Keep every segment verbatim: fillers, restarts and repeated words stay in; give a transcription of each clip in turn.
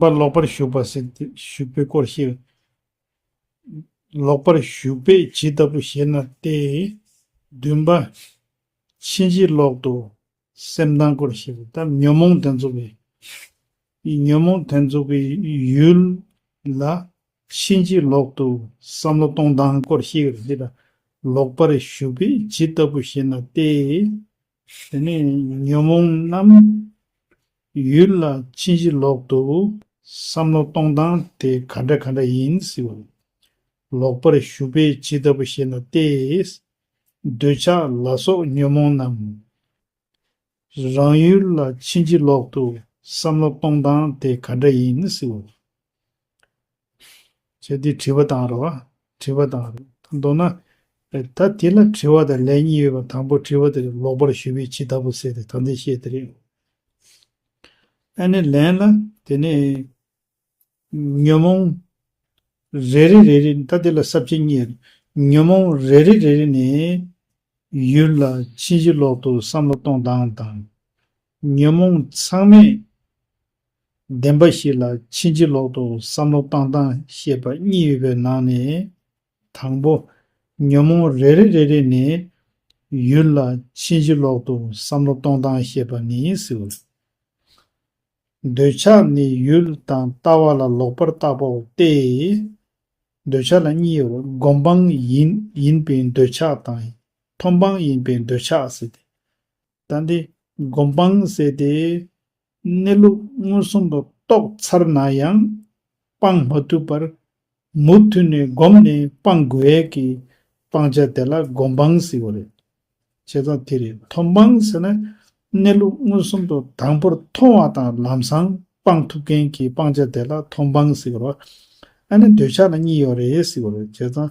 པ་ལོག་པར་ཞུགས་པ་ཟེར་ཏེ་ཞུགས་པའི་སྐོར་བཤད། ལོག་པར་ཞུགས་པས་ཇི་ལྟ་བུ་ཞེ་ན་སྟེ། བདུན་པ། ཕྱིན་ཅི་ལོག་ཏུ་སེམས་བཏང་སྐོར་བཤད། ད་ཉོན་མོངས་དེ་ཚོ་གི་ཉོན་མོངས་དེ་ཚོ་གི་ཡུལ་ལ་ཕྱིན་ཅི་ལོག་ཏུ་བསམ་བློ་གཏོང་སྟངས་སྐོར་བཤད་ཀྱི་རེད། འདི་ལ་ལོག་པར་ཞུགས་པས་ཇི་ལྟ་བུ་ཞེ་ན་སྟེ། དེ་ནས་ཉོན་མོངས་རྣམས་ཡུལ་ལ་ཕྱིན་ཅི་ལོག་ཏུ་བསམ་བློ་གཏོང་སྟངས་དེ་ག་འདྲ་ག་འདྲ་ཡིན་ཟེར་བ། ལོག་པར་ཞུགས་པས་ཇི་ལྟ་བུ་ཞེ་ན་སྟེ། འདོད་ཆགས་ལ་སོགས་ཉོན་མོངས་རྣམས་རང་ཡུལ་ལ་ཕྱིན་ཅི་ལོག་ཏུ་བསམ་བློ་གཏོང་སྟངས་དེ་ག་འདྲ་ཡིན་ཟེར་བ། བྱས་ཏེ་དྲི་བ་བཏང་རོགས། དྲི་བ་བཏང་རོགས། མདོར་ན། ད་དེ་ལ་དྲི་བ་དང་ལན་གཉིས་ཡོད་པ། དང་པོ་དྲི་བ་དེ་ལོག་པར་ཞུགས་པས་ཇི་ལྟ་བུ་ཟེར་ཏེ་ད་འདི་བཤད་དེ་རེད། ཨ་ནི་ལན་ལ་དེ་ནས་ཉོན་མོངས་རེ་རེ་རེ་རེ། ད་དེ་ལ་ས་བཅད་གཉིས། ཉོན་མོངས་རེ་རེ་རེ་རེ་ནས་ཡུལ་ལ་ཕྱིན་ཅི་ལོག་ཏུ་བསམ་བློ་གཏོང་སྟངས་དང་། ཉོན་མོངས་ཚང་མས་བདེན་པ་ཞིག་ལ་ཕྱིན་ཅི་ལོག་ཏུ་བསམ་བློ་གཏོང་སྟངས་བཤད་པ་གཉིས་ཡོད་པའི་ནང་ནས། དང་པོ། ཉོན་མོངས་རེ་རེ་རེ་རེ་ནས་ཡུལ་ལ་ཕྱིན་ཅི་ལོག་ཏུ་བསམ་བློ་གཏོང་སྟངས་བཤད་པ་ནི་ཟེར། འདོད་ཆགས་ནི་ཡུལ་དང་ལྟ་བ་ལ་ལོག་པར་བཏགས་པའོ་སྟེ། འདོད་ཆགས་ལ་གཉིས་ཡོད། སྒོམ་སྤང་ཡིན་ཡིན་པའི་འདོད་ཆགས་དང་། མཐོང་སྤང་ཡིན་པའི་འདོད་ཆགས་ཟེར་ཏེ། ད་འདི་སྒོམ་སྤང་ཟེར་ཏེ། གནས་ལུགས་མངོན་སུམ་དུ་རྟོགས་ཚར་ན་ཡང་སྤང་མ་ཐུབ་པར། མུ་མཐུད་ནས་སྒོམ་ནས་སྤང་དགོས་ཡས་ཀྱི་སྤང་བྱ་དེ་ལ་སྒོམ་སྤང་ཟེར་བ་རེད། བྱས་ཙང་དེ་རེད། མཐོང་སྤང་ཟེར་ན་གནས་ལུགས་མངོན་སུམ་དུ་དང་པོར་མཐོང་བ་དང་ལམ་སང་སྤང་ཐུབ་མཁན་གྱི་སྤང་བྱ་དེ་ལ་མཐོང་སྤང་ཟེར་བ་རེད། ཨ་ནི་འདོད་ཆགས་ལ་གཉིས་ཡོད་རེད་ཟེར་བ་རེད། བྱས་ཙང་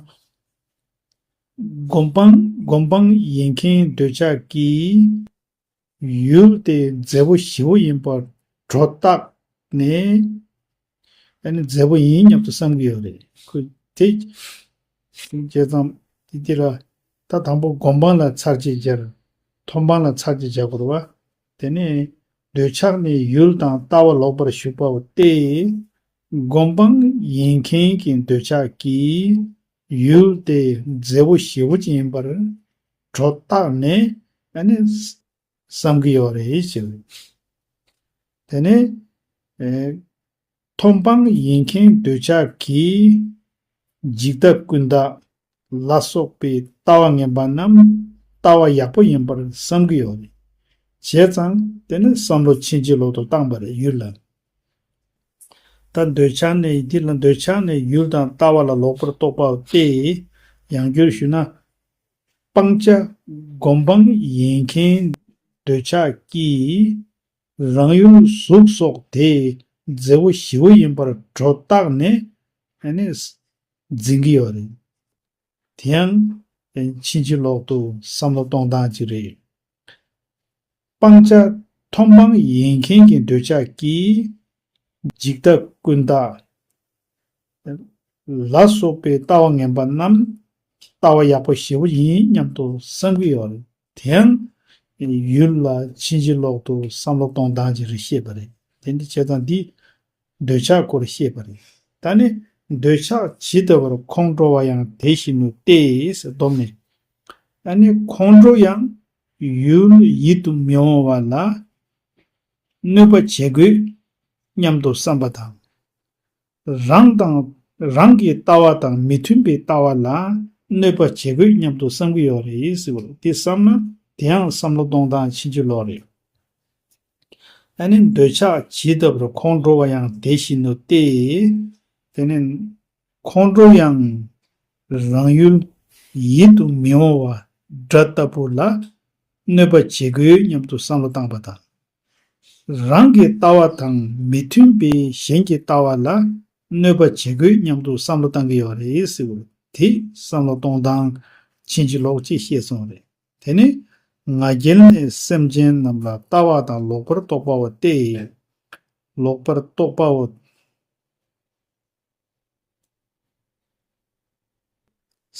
སྒོམ་སྤང་སྒོམ་སྤང་ཡིན་མཁན་འདོད་ཆགས་ཀྱིས། ཡུལ་དེ་མཛེས་པོ་ཞེ་པོ་ཡིན་པར་སྒྲོ་བཏགས་ནས། ཨ་ནི་མཛེས་པོ་ཡིན་སྙམ་དུ་བསམ་གྱི་ཡོད་རེད། ཁོས་དེ། བྱས་ཙང་དེ་དེ་ལ། ད་དང་པོ་སྒོམ་སྤང་ལ་ཚར་གཅིག་སྦྱར། མཐོང་སྤང་ལ་ཚར་གཅིག་སྦྱར་དགོས་རེད་བ། དེ་ནས་འདོད་ཆགས་ནི་ཡུལ་དང་ལྟ་བ་ལོག་པར་ཞུགས་པའོ་སྟེ། སྒོམ་སྤང་ཡིན་མཁན་གྱི་འདོད་ཆགས་ཀྱིས་ཡུལ་དེ་མཛེས་པོ་ཞེ་པོ་ཅིག་ཡིན་པར་སྒྲོ་བཏགས་ནས། ཨ་ནི། བསམ་གྱི་ཡོད་རེད་ཟེར། དེ་ནས། ཨེ། མཐོང་སྤང་ཡིན་མཁན་འདོད་ཆགས་ཀྱིས་འཇིག་ལྟ་ཀུན་བཏགས་ལ་སོགས་པའི་ལྟ་བ་ངན་པ་རྣམས་ལྟ་བ་ཡག་པོ་ཡིན་པར་བསམ་གྱི་ཡོད་རེད། བྱས་ཙང་དེ་ནི་བསམ་བློ་ཕྱིན་ཅི་ལོག་ཏུ་བཏང་པ་རེད་ཡུལ་ལ། ད་འདོད་ཆགས་ནས་འདི་ལ་འདོད་ཆགས་ནས་ཡུལ་དང་ལྟ་བ་ལ་ལོག་པར་རྟོག་པའོ་སྟེ། ཡང་བསྒྱུར་ཞུས་ན། སྤང་བྱ་སྒོམ་སྤང་ཡིན་མཁན་འདོད་ཆགས་ཀྱིས་རང་ཡུལ་གཟུགས་སོགས་དེ་མཛེས་པོ་ཞེ་པོ་ཡིན་པར་སྒྲོ་བཏགས་ནས་ཨ་ནི་འཛིན་གྱི་ཡོད་རེད། དེ་ཡང་ཕྱིན་ཅི་ལོག་ཏུ་བསམ་བློ་གཏོང་སྟངས་ཅིག་རེད། སྤང་བྱ་མཐོང་སྤང་ཡིན་མཁན་གྱི་འདོད་ཆགས་ཀྱིས་འཇིག་ལྟ་ཀུན་བཏགས་ལ་སོགས་པའི་ལྟ་བ་ངན་པ་རྣམས་ལྟ་བ་ཡག་པོ་ཞེ་པོ་ཡིན་སྙམ་དུ་བསམ་གྱི་ཡོད་རེད། དེ་ཡང་ཡུལ་ལ་ཕྱིན་ཅི་ལོག་ཏུ་བསམ་བློ་གཏོང་སྟངས་ཅིག་རེད་བཤད་པ་རེད། དེ་འདི་བྱས་ཙང་འདི་འདོད་ཆགས་སྐོར་བཤད་པ་རེད། ད་ནི་འདོད་ཆགས་ཇི་ལྟ་བར་ཁོང་ཁྲོ་བ་ཡང་དེ་བཞིན་ནོ་སྟེ་ཟེར་སྡོམ་ནས། ད་ནི་ཁོང་ཁྲོ་ཡང་ཡུལ་ཡིད་དུ་མི་འོང་བ་ལ་གནོད་པ་བྱེད་དགོས་སྙམ་དུ་བསམ་པ་དང་། རང་དང་རང་གི་ལྟ་བ་དང་མི་མཐུན་པའི་ལྟ་བ་ལ་གནོད་པ་བྱེད་དགོས་སྙམ་དུ་བསམ་གྱི་ཡོད་རེད་ཟེར་བ་རེད། དེ་བསམ་ན་དེ་ཡང་བསམ་བློ་གཏོང་སྟངས་ཕྱིན་ཅི་ལོག་རེད། ཨ་ནི་འདོད་ཆགས་ཇི་ལྟ་བར་ཁོང་ཁྲོ་བ་ཡང་དེ་བཞིན་ནོ་སྟེ། དེ་ནི་ཁོང་ཁྲོ་ཡང་རང་ཡུལ་ཡིད་དུ་མི་འོང་བ་སྒྲ་ལྟ་བུ་ལ་གནོད་པ་བྱེད་དགོས་སྙམ་དུ་བསམ་བློ་བཏང་པ་དང་། རང་གི་ལྟ་བ་དང་མི་མཐུན་པའི་གཞན་གྱི་ལྟ་བ་ལ་གནོད་པ་བྱེད་དགོས་སྙམ་དུ་བསམ་བློ་བཏང་གི་ཡོད་རེད་ཟེར་བ་དེ་བསམ་བློ་གཏོང་སྟངས་ཕྱིན་ཅི་ལོག་ཅེས་བཤད་སོང་རེད། དེ་ནི་ང་རྒྱལ་ནས་སེམས་ཅན་རྣམས་ལ་ལྟ་བ་དང་ལོག་པར་རྟོག་པའོ་སྟེ། ལོག་པར་རྟོག་པའོ།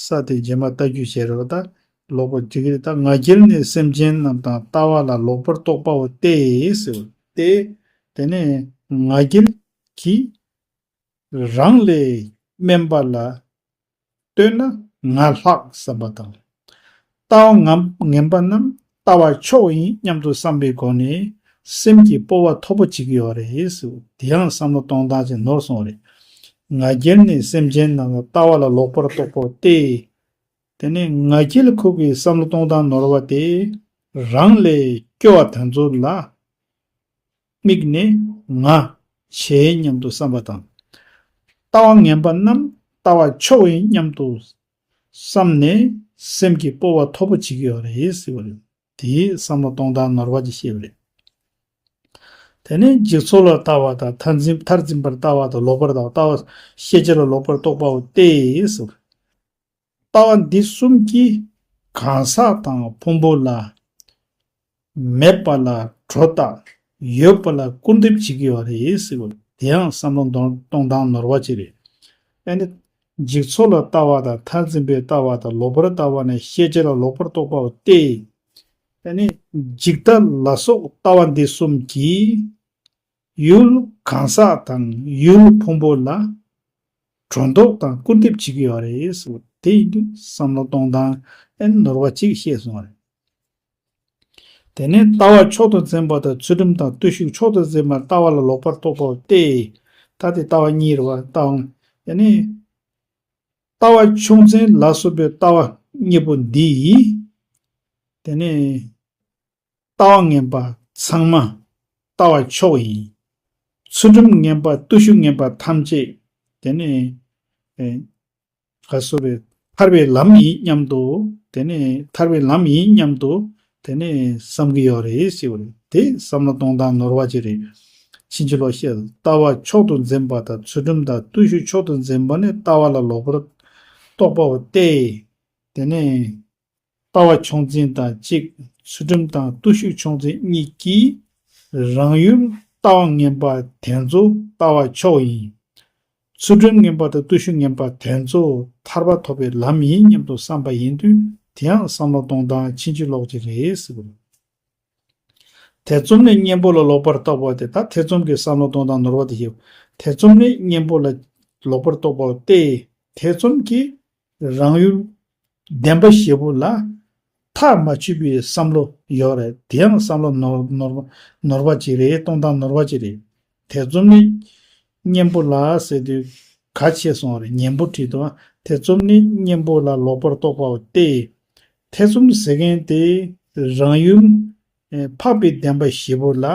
ས་དེ་རྗེས་མ་ལྟ་རྒྱུ་བྱེད་རོགས། ད་ལོག་པར་འགྲིག་གི་རེད། ད་ང་རྒྱལ་ནས་སེམས་ཅན་རྣམས་དང་ལྟ་བ་ལ་ལོག་པར་རྟོག་པའོ་སྟེ་ཟེར་ཏེ། དེ་ནས་ང་རྒྱལ་ གིས་རང་ལས་དམན་པ་ལ་ལྟོས་ན་ང་ལྷག་བསམ་པ་དང་། ལྟ་བ་ངན་ངན་པ་རྣམས་ལྟ་བ་མཆོག་ཡིན་སྙམ་དུ་བསམ་པའི་སྒོ་ནས་སེམས་ཀྱི་སྤོབས་པ་མཐོ་པོ་བྱེད་ཀྱི་ཡོད་རེད་ཟེར། དེ་ཡང་བསམ་བློ་གཏོང་སྟངས་ཅིག་ནོར་སོང་བ་རེད། ང་རྒྱལ་ནི་སེམས་ཅན་རྣམས་ལ་ལྟ་བ་ལ་ལོག་པར་རྟོག་པའོ་སྟེ། དེ་ནས་ང་རྒྱལ་ཁུག་གི་བསམ་བློ་གཏོང་སྟངས་ནོར་བ་དེ་རང་ལས་སྐྱོ་བ་དེ་ཚོ་ལ་དམིགས་ནས་ང་བྱས་སྙམ་དུ་བསམ་པ་དང་། ལྟ་བ་ངན་པ་རྣམས་ལྟ་བ་མཆོག་ཡིན་སྙམ་དུ་བསམ་ནས་སེམས་ཀྱི་སྤོབས་པ་མཐོ་པོ་བྱེད་ཀྱི་ཡོད་རེད་ཟེར་བ་རེད། དེའི་བསམ་བློ་གཏོང་སྟངས་ནོར་བ་ཅིག་བཤད་པ་རེད། དེ་ནས་འཇིག་ཚོགས་ལ་ལྟ་བ་དང་མཐར་འཛིན་མཐར་འཛིན་པར་ལྟ་བ་དང་ལོག་པར་ལྟ་བ། ལྟ་བ་ཤེས་བྱ་ལ་ལོག་པར་རྟོག་པའོ་སྟེ་ཟེར། ལྟ་བ་འདི་གསུམ་གྱིས་གང་ཟག་དང་ཕུང་པོ་ལ་མེད་པ་ལ་སྒྲོ་བཏགས། ཡོད་པ་ལ་སྐུར་འདེབས་བྱེད་ཀྱི་ཡོད་རེད་ཟེར་བ། དེ་ཡང་བསམ་བློ་གཏོང་སྟངས་ནོར་བ་ཅིག་རེད། ཨ་ནི་འཇིག་ཚོགས་ལ་ལྟ་བ་དང་མཐར་འཛིན་པའི་ལྟ་བ་དང་ལོག་པར་ལྟ་བ་ནས་ཤེས་བྱ་ལ་ལོག་པར་རྟོག་པའོ་སྟེ། ཨ་ནི་འཇིག་ལྟ་ལ་སོགས་ལྟ་བ་འདི་གསུམ་གྱིས་ཡུལ་གང་ཟག་དང་ཡུལ་ཕུང་པོ་ལ་སྒྲོ་འདོགས་དང་སྐུར་འདེབས་བྱེད་ཀྱི་ཡོད་རེད་ཟེར་བ། དེ་ཡིན་དུས་བསམ་བློ་གཏོང་སྟངས་ཨེ་ནོར་བ་གཅིག་ཤེས་སོང་བ་རེད། དེ་ནས་ལྟ་བ་མཆོག་ཏུ་འཛིན་པ་དང་ཚུལ་ཁྲིམས་དང་བརྟུལ་ཞུགས་མཆོག་ཏུ་འཛིན་པ་ལྟ་བ་ལ་ལོག་པར་རྟོག་པའོ་སྟེ། ད་དེ་ལྟ་བ་གཉིས་རེད་བ། ལྟ་བ་ཨེ་ནི་ལྟ་བ་མཆོག་འཛིན་ལ་སོགས་པའི་ལྟ་བ་གཉིས་པོ་འདི་ཡིས། དེ་ནས་ལྟ་བ་ངན་པ་ཚང་མ་ལྟ་བ་མཆོག་ཡིན། ཚུལ་ཁྲིམས་ངན་པ་བརྟུལ་ཞུགས་ངན་པ་ཐམས་ཅད་དེ་ནས་ཨེ་ག་སོ་རེ་ཐར་པའི་ལམ་ཡིན་སྙམ་དུ། དེ་ནས་ཐར་པའི་ལམ་ཡིན་སྙམ་དུ་དེ་ནས་བསམ་གྱི་ཡོད་རེད་ཟེར་བ་རེད། དེ་བསམ་བློ་གཏོང་སྟངས་ནོར་བ་ཅིག་རེད། ཕྱིན་ཅི་ལོག་བཤད། ལྟ་བ་མཆོག་ཏུ་འཛིན་པ་དང་ཚུལ་ཁྲིམས་དང་བརྟུལ་ཞུགས་མཆོག་ཏུ་འཛིན་པ་ནི་ལྟ་བ་ལ་ལོག་པར་རྟོག་པའོ་སྟེ། དེ་ནས་ལྟ་བ་མཆོག་འཛིན་དང་གཅིག་ཚུལ་ཁྲིམས་དང་བརྟུལ་ཞུགས་མཆོག་འཛིན་གཉིས་ཀྱིས་རང་ཡུལ་ལྟ་བ་ངན་པ་དེ་ཚོ་ལྟ་བ་མཆོག་ཡིན། ཚུལ་ཁྲིམས་ངན་པ་དང་བརྟུལ་ཞུགས་ངན་པ་དེ་ཚོ་ཐར་པ་ཐོབ་པའི་ལམ་ཡིན་སྙམ་དུ་བསམ་པ་ཡིན་དུས་དེ་ཡང་བསམ་བློ་གཏོང་སྟངས་ཕྱིན་ཅི་ལོག་ཅིག་རེད་ཟེར་བ། ཐེ་ཚོམ་ནི་གཉེན་པོ་ལ་ལོག་པར་རྟོག་པ་སྟེ། ད་ཐེ་ཚོམ་གྱི་བསམ་བློ་གཏོང་སྟངས་ནོར་བ་དེ་ཞིག་ཐེ་ཚོམ་ནི་གཉེན་པོ་ལ་ལོག་པར་རྟོག་པའོ་སྟེ། ཐེ་ཚོམ་གྱིས་རང་ཡུལ་བདེན་པ་བཞི་པོ་ལ་ཐག་མ་ཆོད་པའི་བསམ་བློ་ཡོད་རེད། དེ་ཡང་བསམ་བློ་ནོར་ནོར་ནོར་བ་ཅིག་རེད། གཏོང་སྟངས་ནོར་བ་ཅིག་རེད། ཐེ་ཚོམ་ནི་གཉེན་པོ་ལ་ཟེར་དུས་ག་བྱས་སོང་བ་རེད། གཉེན་པོ་བྲིས་འདུག་ཐེ་ཚོམ་ནི་གཉེན་པོ་ལ་ལོག་པར་རྟོག་པའོ་སྟེ། ཐེ་ཚོམ་ཟེར་མཁན་དེ་རང་ཡུལ་ཨེ་འཕགས་པའི་བདེན་པ་བཞི་པོ་ལ་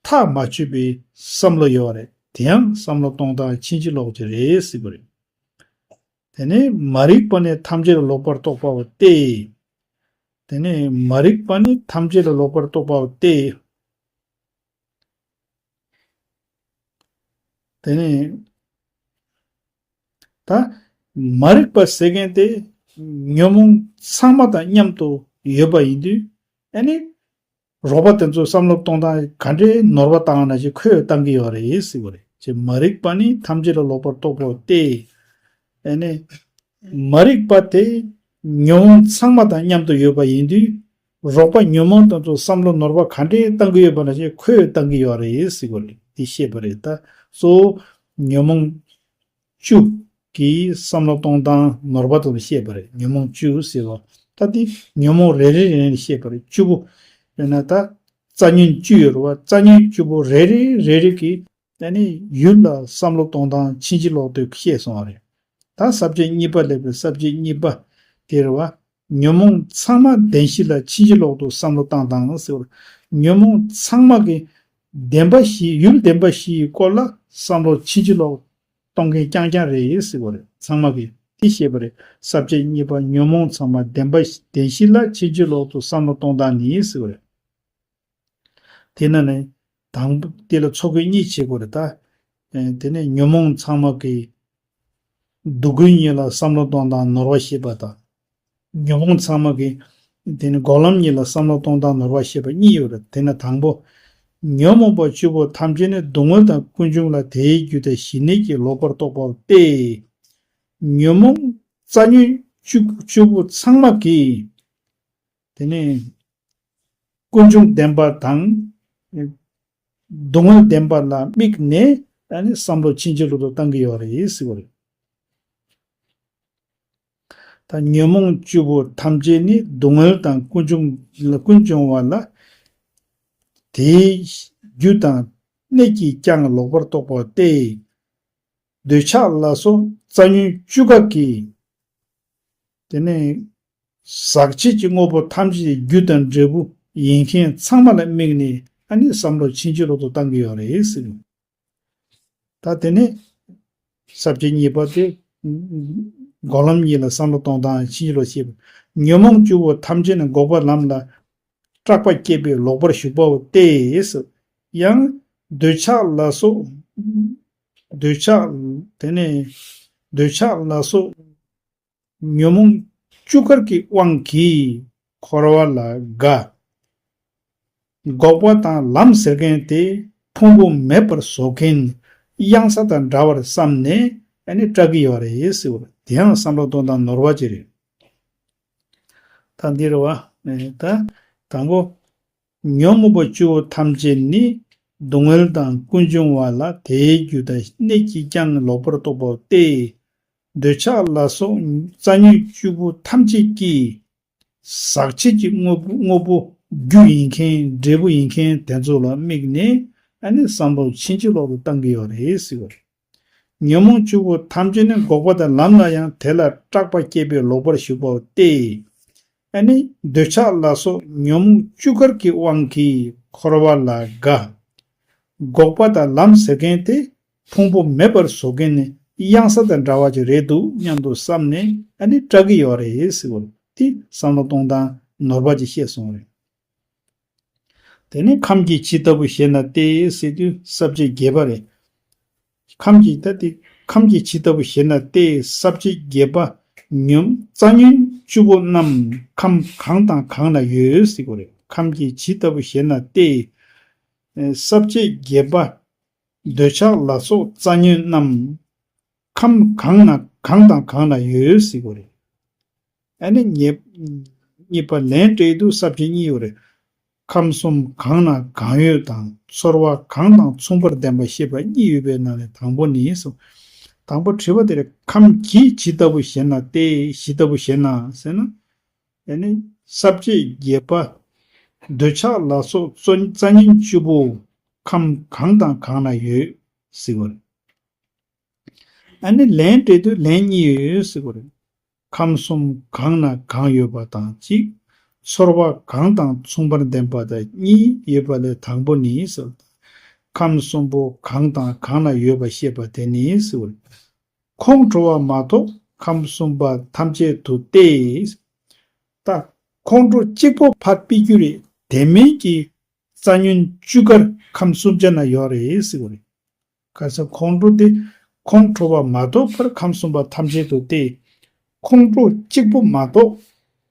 ཐག་མ་ཆོད་པའི་བསམ་བློ་ཡོད་རེད། དེ་ཡང་བསམ་བློ་གཏོང་སྟངས་ཕྱིན་ཅི་ལོག་ཅིག་རེད་ཟེར་གྱི་རེད། དེ་ནས་མ་རིག་པ་ནི་ཐམས་ཅད་ལ་ལོག་པར་རྟོག་པའོ་སྟེ། དེ་ནས་མ་རིག་པ་ནི་ཐམས་ཅད་ལ་ལོག་པར་རྟོག་པའོ་སྟེ། དེ་ནས་ད་མ་རིག་པ་ཟེར་མཁན་དེ་ཉོན་མོངས་ཚང་མ་དང་མཉམ་དུ་ཡོད་པ་ཡིན་དུས། ཨ་ནི་རོགས་པ་དེ་ཚོ་བསམ་བློ་གཏོང་སྟངས་ག་འདྲའི་ནོར་བ་བཏང་ན་ཞིག་ཁོས་བཏང་གི་ཡོད་རེད་ཟེར་བ་རེད། ཅེས་མ་རིག་པ་ནི་ཐམས་ཅད་ལ་ལོག་པར་རྟོག་པའོ་སྟེ། ཨ་ནི་མ་རིག་པ་དེ་ཉོན་མོངས་ཚང་མ་དང་མཉམ་དུ་ཡོད་པ་ཡིན་དུས། རོགས་པ་ཉོན་མོངས་དེ་ཚོ་བསམ་བློ་ནོར་བ་ག་འདྲའི་བཏང་གི་ཡོད་པ་ན་ཞིག་ཁོས་བཏང་གི་ཡོད་རེད་ཟེར་བ་རེད། དེ་བཤད་པ་རེད། ད་གཙོ་བོ་ཉོན་མོངས་བཅུ་གི་བསམ་བློ་གཏོང་སྟངས་ནོར་བ་དེ་ཚོ་བཤད་པ་རེད། ཉོན་མོངས་བཅུ་ཟེར་བ། ད་དེ་ཉོན་མོངས་རེ་རེ་རེ་ནས་བཤད་པ་རེད། བཅུ་པོ་ཡིན་ན་ད་རྩ་ཉོན་བཅུ་ཡོད་རེད་བ། རྩ་ཉོན་བཅུ་པོ་རེ་རེ་རེ་རེ་གིས་ཨ་ནི་ཡུལ་ལ་བསམ་བློ་གཏོང་སྟངས་ཕྱིན་ཅི་ལོག་ཏུ་བཤད་སོང་བ་རེད། ད་ས་བཅད་གཉིས་པ་ལབ་པའི་ས་བཅད་གཉིས་པ་དེ་རེད་བ། ཉོན་མོངས་ཚང་མ་བདེན་བཞི་ལ་ཕྱིན་ཅི་ལོག་ཏུ་བསམ་བློ་བཏང་དང་ཟེར་བ། ཉོན་མོངས་ཚང་མ་གི་བདེན་པ་བཞི། ཡུལ་བདེན་པ་བཞི་ཡི་སྐོར་ལ་བསམ་བློ་ཕྱིན་ཅི་ལོག་གཏོང་མཁན་རྐྱང་རྐྱང་རེད་ཟེར་བ་རེད། ཚང་མ་གི་དེ་བཤད་པ་རེད། ས་བཅད་གཉིས་པ་ཉོན་མོངས་ཚང་མ་བདེན་པ་བདེན་བཞི་ལ་ཕྱིན་ཅི་ལོག་ཏུ་བསམ་བློ་གཏོང་སྟངས་ནི་ཟེར་བ་རེད། དེ་ན་ནི་དང་པོ་དེ་ལ་ཚོགས་དགོས་གཉིས་བྱེད་དགོས་རེད་ད། ཨེ་དེ་ནས་ཉོན་མོངས་ཚང་མ་གི་སྡུག་ཀུན་གཉིས་ལ་བསམ་བློ་གཏོང་སྟངས་ནོར་བ་ཤེས་པ་དང་། ཉོན་མོངས་ཚང་མ་གི་དེ་ནི་འགོག་ལམ་གཉིས་ལ་བསམ་བློ་གཏོང་སྟངས་ནོར་བ་ཤེས་པ་གཉིས་ཡོད་རེད། དེ་ན་དང་པོ། ཉོན་མོངས་པ་བཅུ་པོ་ཐམས་ཅད་ནི་སྡུག་བསྔལ་དང་ཀུན་འབྱུང་ལ་དེའི་རྒྱུ་དང་ཞི་གནས་ཀྱིས་ལོག་པར་རྟོག་པ་སྟེ། ཉོན་མོངས་རྩ་ཉོན་བཅུ་བཅུ་པོ་ཚང་མ་གིས་དེ་ནི་ཀུན་འབྱུང་བདེན་པ་དང་སྡུག་བསྔལ་བདེན་པ་ལ་དམིགས་ནས་ ཨ་ནི་བསམ་བློ་ཕྱིན་ཅི་ལོག་ཏུ་བཏང་གི་ཡོད་རེད་ཟེར་བ་རེད། ད་ཉོན་མོངས་བཅུ་པོ་ཐམས་ཅད་ནི། སྡུག་བསྔལ་དང་ཀུན་འབྱུང་ལ་ཀུན་འབྱུང་བ་ལ། དེའི་རྒྱུ་དང་གནས་ཀྱིས་ཀྱང་ལོག་པར་རྟོག་པ་སྟེ། འདོད་ཆགས་ལ་སོགས་རྩ་ཉོན་བཅུ་ཀ་གིས། དེ་ནས་ཟག་བཅས་ཀྱི་དངོས་པོ་ཐམས་ཅད་རྒྱུ་དང་འབྲས་བུ་ཡིན་མཁན་ཚང་མ་ལ་དམིགས་ནས་ཨ་ནི་བསམ་བློ་ཕྱིན་ཅི་ལོག་ཏུ་བཏང་གི་ཡོད་རེད་ཟེར། ད་དེ་ནས་ས་བཅད་གཉིས་པ་དེ། འགོག་ལམ་གཉིས་ལ་བསམ་བློ་གཏོང་སྟངས་ཕྱིན་ཅི་ལོག་བཤད་པ། ཉོན་མོངས་བཅུ་པོ་ཐམས་ཅད་ནི་འགོག་པའི་ལམ་ལ་སྐྲག་པ་སྐྱེས་པས་ལོག་པར་ཞུགས་པའོ་སྟེ། ཡང་འདོད་ཆགས་ལ་སོགས། འདོད་ཆགས། དེ་ནས་འདོད་ཆགས་ལ་སོགས་ཉོན་མོངས་བཅུ་ཀར་གྱི་དབང་གིས་འཁོར་བ་ལ་དགའ། འགོག་པ་དང་ལམ་ཟེར་མཁན་དེ་ཕུང་པོ་མེད་པར་བཟོ་མཁན་གཡང་ས་དང་འདྲ་བར་བསམ་ནས་ཨ་ནི་སྐྲག་གི་ཡོད་རེད་ཟེར་བ། དེ་ཡང་བསམ་བློ་གཏོང་སྟངས་ནོར་བ་ཅིག་རེད། ད་འདི་རེད་བ། ད་དང་པོ། ཉོན་མོངས་པ་བཅུ་པོ་ཐམས་ཅད་ནི། སྡུག་བསྔལ་དང་ཀུན་འབྱུང་བ་ལ། དེའི་རྒྱུ་དང་གནས་ཀྱིས་ཀྱང་ལོག་པར་རྟོག་པ་སྟེ། འདོད་ཆགས་ལ་སོགས་རྩ་ཉོན་བཅུ་པོ་ཐམས་ཅད་ཀྱིས། ཟག་བཅས་ཀྱི་དངོས་པོ་དངོས་པོ་རྒྱུ་ཡིན་མཁན་འབྲས་བུ་ཡིན་མཁན་དེ་ཚོ་ལ་དམིགས་ནས་ཨ་ནི་བསམ་བློ་ཕྱིན་ཅི་ལོག་ཏུ་བཏང་གི་ཡོད་རེད་ཟེར་བ་རེད། ཉོན་མོངས་བཅུ་པོ་ཐམས་ཅད་ནི། འགོག་པ་དང་ལམ་ལ་ཡང་། དེ་ལ་སྐྲག་པ་སྐྱེས་པས་ལོག་པར་ཞུགས་པའོ་སྟེ། ཨ་ནི་འདོད་ཆགས་ལ་སོགས་ཉོན་མོངས་བཅུ་ཀར་གྱི་དབང་གིས་འཁོར་བ་ལ་དགའ། འགོག་པ་དང་ལམ་ཟེར་མཁན་དེ་ཕུང་པོ་མེད་པར་བཟོ་མཁན་ནི་གཡང་ས་དང་འདྲ་བ་ཅིག་རེད་འདུག་སྙམ་དུ་བསམ་ནས་ཨ་ནི་སྐྲག་གི་ཡོད་རེད་ཟེར་བ་དེ་བསམ་བློ་གཏོང་སྟངས་ནོར་བ་ཅིག་བཤད་སོང་རེད། དེ་ནས་ཁམས་ཀྱི་ཇི་ལྟ་བུ་ཞེ་ན་སྟེ་ཟེར་དུས་ས་བཅད་བརྒྱད་པ་རེད། ཁམས་ཀྱི་ད་དེ་ཁམས་ཀྱི་ཇི་ལྟ་བུ་ཞེ་ན་སྟེ་ས་བཅད་བརྒྱད་པ། ཉོན་རྩ་ཉོན་བཅུ་པོ་རྣམས་ཁམས་གང་དང་གང་ན་ཡོད་ཟེར་གོ་རེད། ཁམས་ཀྱི་ཇི་ལྟ་བུ་ཞེ་ན་སྟེ། ས་བཅད་བརྒྱད་པ། འདོད་ཆགས་ལ་སོགས་རྩ་ཉོན་རྣམས་ཁམས་གང་ན་གང་དང་གང་ན་ཡོད་ཟེར་གོ་རེད། ཨ་ནི་ཉེ་གཉིས་པ་ལན་སྤྲད་དུས་ས་བཅད་གཉིས་ཡོད་རེད། ཁམས་གསུམ་གང་ན་གང་ཡོད་དང་ཚོར་བ་གང་དང་མཚུངས་པར་ལྡན་པ་ཞེས་པ་གཉིས་ཡོད་པའི་ནང་ནས་དང་པོ་ནི་གསུངས། དང་པོ་དྲི་བ་དེ་རེད། ཁམས་ཀྱི་ཇི་ལྟ་བུ་ཞེ་ན་སྟེ་ཇི་ལྟ་བུ་ཞེ་ན་ཟེར་ན། ཨ་ནི་ས་བཅད་བརྒྱད་པ། འདོད་ཆགས་ལ་སོགས་རྩ་ཉོན་བཅུ་པོ་ཁམས་གང་དང་གང་ན་ཡོད་ཟེར་བ་རེད། ཨ་ནི་ལན་སྤྲད་དུས་ལན་གཉིས་ཡོད་ཟེར་བ་རེད། ཁམས་གསུམ་གང་ན་གང་ཡོད་པ་དང་གཅིག་ཚོར་བ་གང་དང་མཚུངས་པར་ལྡན་པ་དང་གཉིས་ཡོད་པ་ལས་དང་པོ་ནི་ཟེར། ཁམས་གསུམ་པོ་གང་དང་གང་ན་ཡོད་པ་ཤེས་པ་དེ་ནི་ཟེར། ཁོང་ཁྲོ་བ་མ་གཏོགས་ཁམས་གསུམ་པ་ཐམས་ཅད་དུ་སྟེ། ད་ཁོང་ཁྲོ་གཅིག་པོ་ཕར་ཕུད་རྒྱུ་རེད། དེ་མིན་གྱི་རྩ་ཉོན་བཅུ་ཀར་ཁམས་གསུམ་ཆ་ན་ཡོད་རེད་ཟེར་བ་རེད། ག་ས་ཁོང་ཁྲོ་དེ་ཁོང་ཁྲོ་བ་མ་གཏོགས་ཕར་ཁམས་གསུམ་པ་ཐམས་ཅད་དུ་སྟེ། ཁོང་ཁྲོ་གཅིག་པོ་མ་གཏོགས་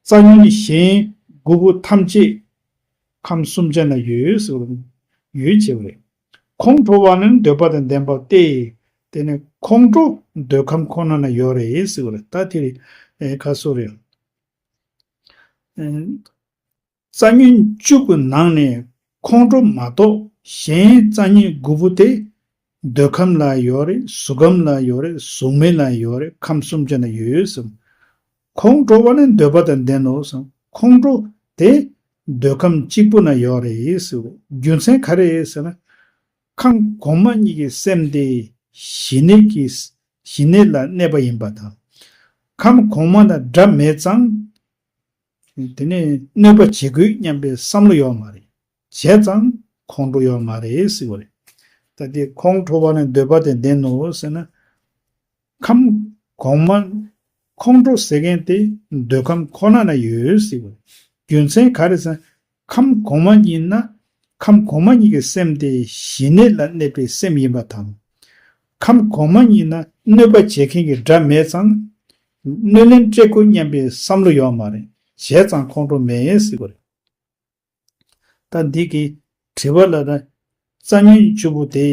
རྩ་ཉོན་གཞན་དགུ་པོ་ཐམས་ཅད་ཁམས་གསུམ་ཆ་ན་ཡོད་ཟེར་བ་རེད། ཡོད་ཅེས་པ་རེད། ཁོང་ཁྲོ་བ་ནི་འདོད་པ་དང་ལྡན་པ་སྟེ། དེ་ནི་ཁོང་ཁྲོ་འདོད་ཁམས་ཁོ་ན་ན་ཡོད་རེད་ཟེར་བ་རེད། ད་དེ་རེད། ཨེ་ཁ་སོ་རེད། ཨེ། རྩ་ཉོན་བཅུ་པོའི་ནང་ནས་ཁོང་ཁྲོ་མ་གཏོགས་གཞན་རྩ་ཉོན་དགུ་པོ་དེ་འདོད་ཁམས་ལ་ཡོད་རེད། གཟུགས་ཁམས་ལ་ཡོད་རེད། གཟུགས་མེད་ལ་ཡོད་རེད། ཁམས་གསུམ་ཆ་ན་ཡོད་ཟེར། ཁོང་ཁྲོ་བ་ནི་འདོད་པ་དང་ལྡན་ནོ་ཟེར། ཁོང་ཁྲོ་དེ་འདོད་ཁམས་གཅིག་པུ་ན་ཡོད་རེད་ཟེར། རྒྱུ་མཚན་ག་རེ་རེད་ཟེར་ན། ཁམས་གོང་མ་གཉིས་ཀྱི་སེམས་དེ་ཞི་གནས་ཀྱི་ཞི་གནས་ལ་གནས་པ་ཡིན་པ་དང་། ཁམས་གོང་མ་དང་འདྲ་མེད་ཙང་། དེ་ནས་གནོད་པ་བྱེད་དགོས་སྙམ་པའི་བསམ་བློ་ཡོད་མ་རེད། བྱས་ཙང་ཁོང་ཁྲོ་ཡོད་མ་རེད་ཟེར་བ་རེད། ད་དེ་ཁོང་ཁྲོ་བ་ནི་འདོད་པ་དང་ལྡན་ནོ་ཟེར་ན། ཁམས་གོང་མ་ཁོང་ཁྲོ་ཟེར་མཁན་དེ་འདོད་ཁམས་ཁོ་ན་ན་ཡོད་ཟེར་བ་རེད། རྒྱུ་མཚན་ག་རེ་ཟེར་ན། ཁམས་གོང་མ་གཉིས་ན་ཁམས་གོང་མ་གཉིས་ཀྱི་སེམས་དེ་ཞི་གནས་ལ་གནས་པའི་སེམས་ཡིན་པ་དང་། ཁམས་གོང་མ་གཉིས་ན་གནོད་པ་བྱེད་མཁན་གྱི་དགྲ་མེད་ཙང་། གནོད་ལན་སྤྲད་དགོས་སྙམ་པའི་བསམ་བློ་ཡོད་མ་རེད། བྱས་ཙང་ཁོང་ཁྲོ་མེད་ཟེར་བ་རེད། ད་འདི་གི་དྲི་བ་ལ་ད་རྩ་ཉོན་བཅུ་པོ་དེ་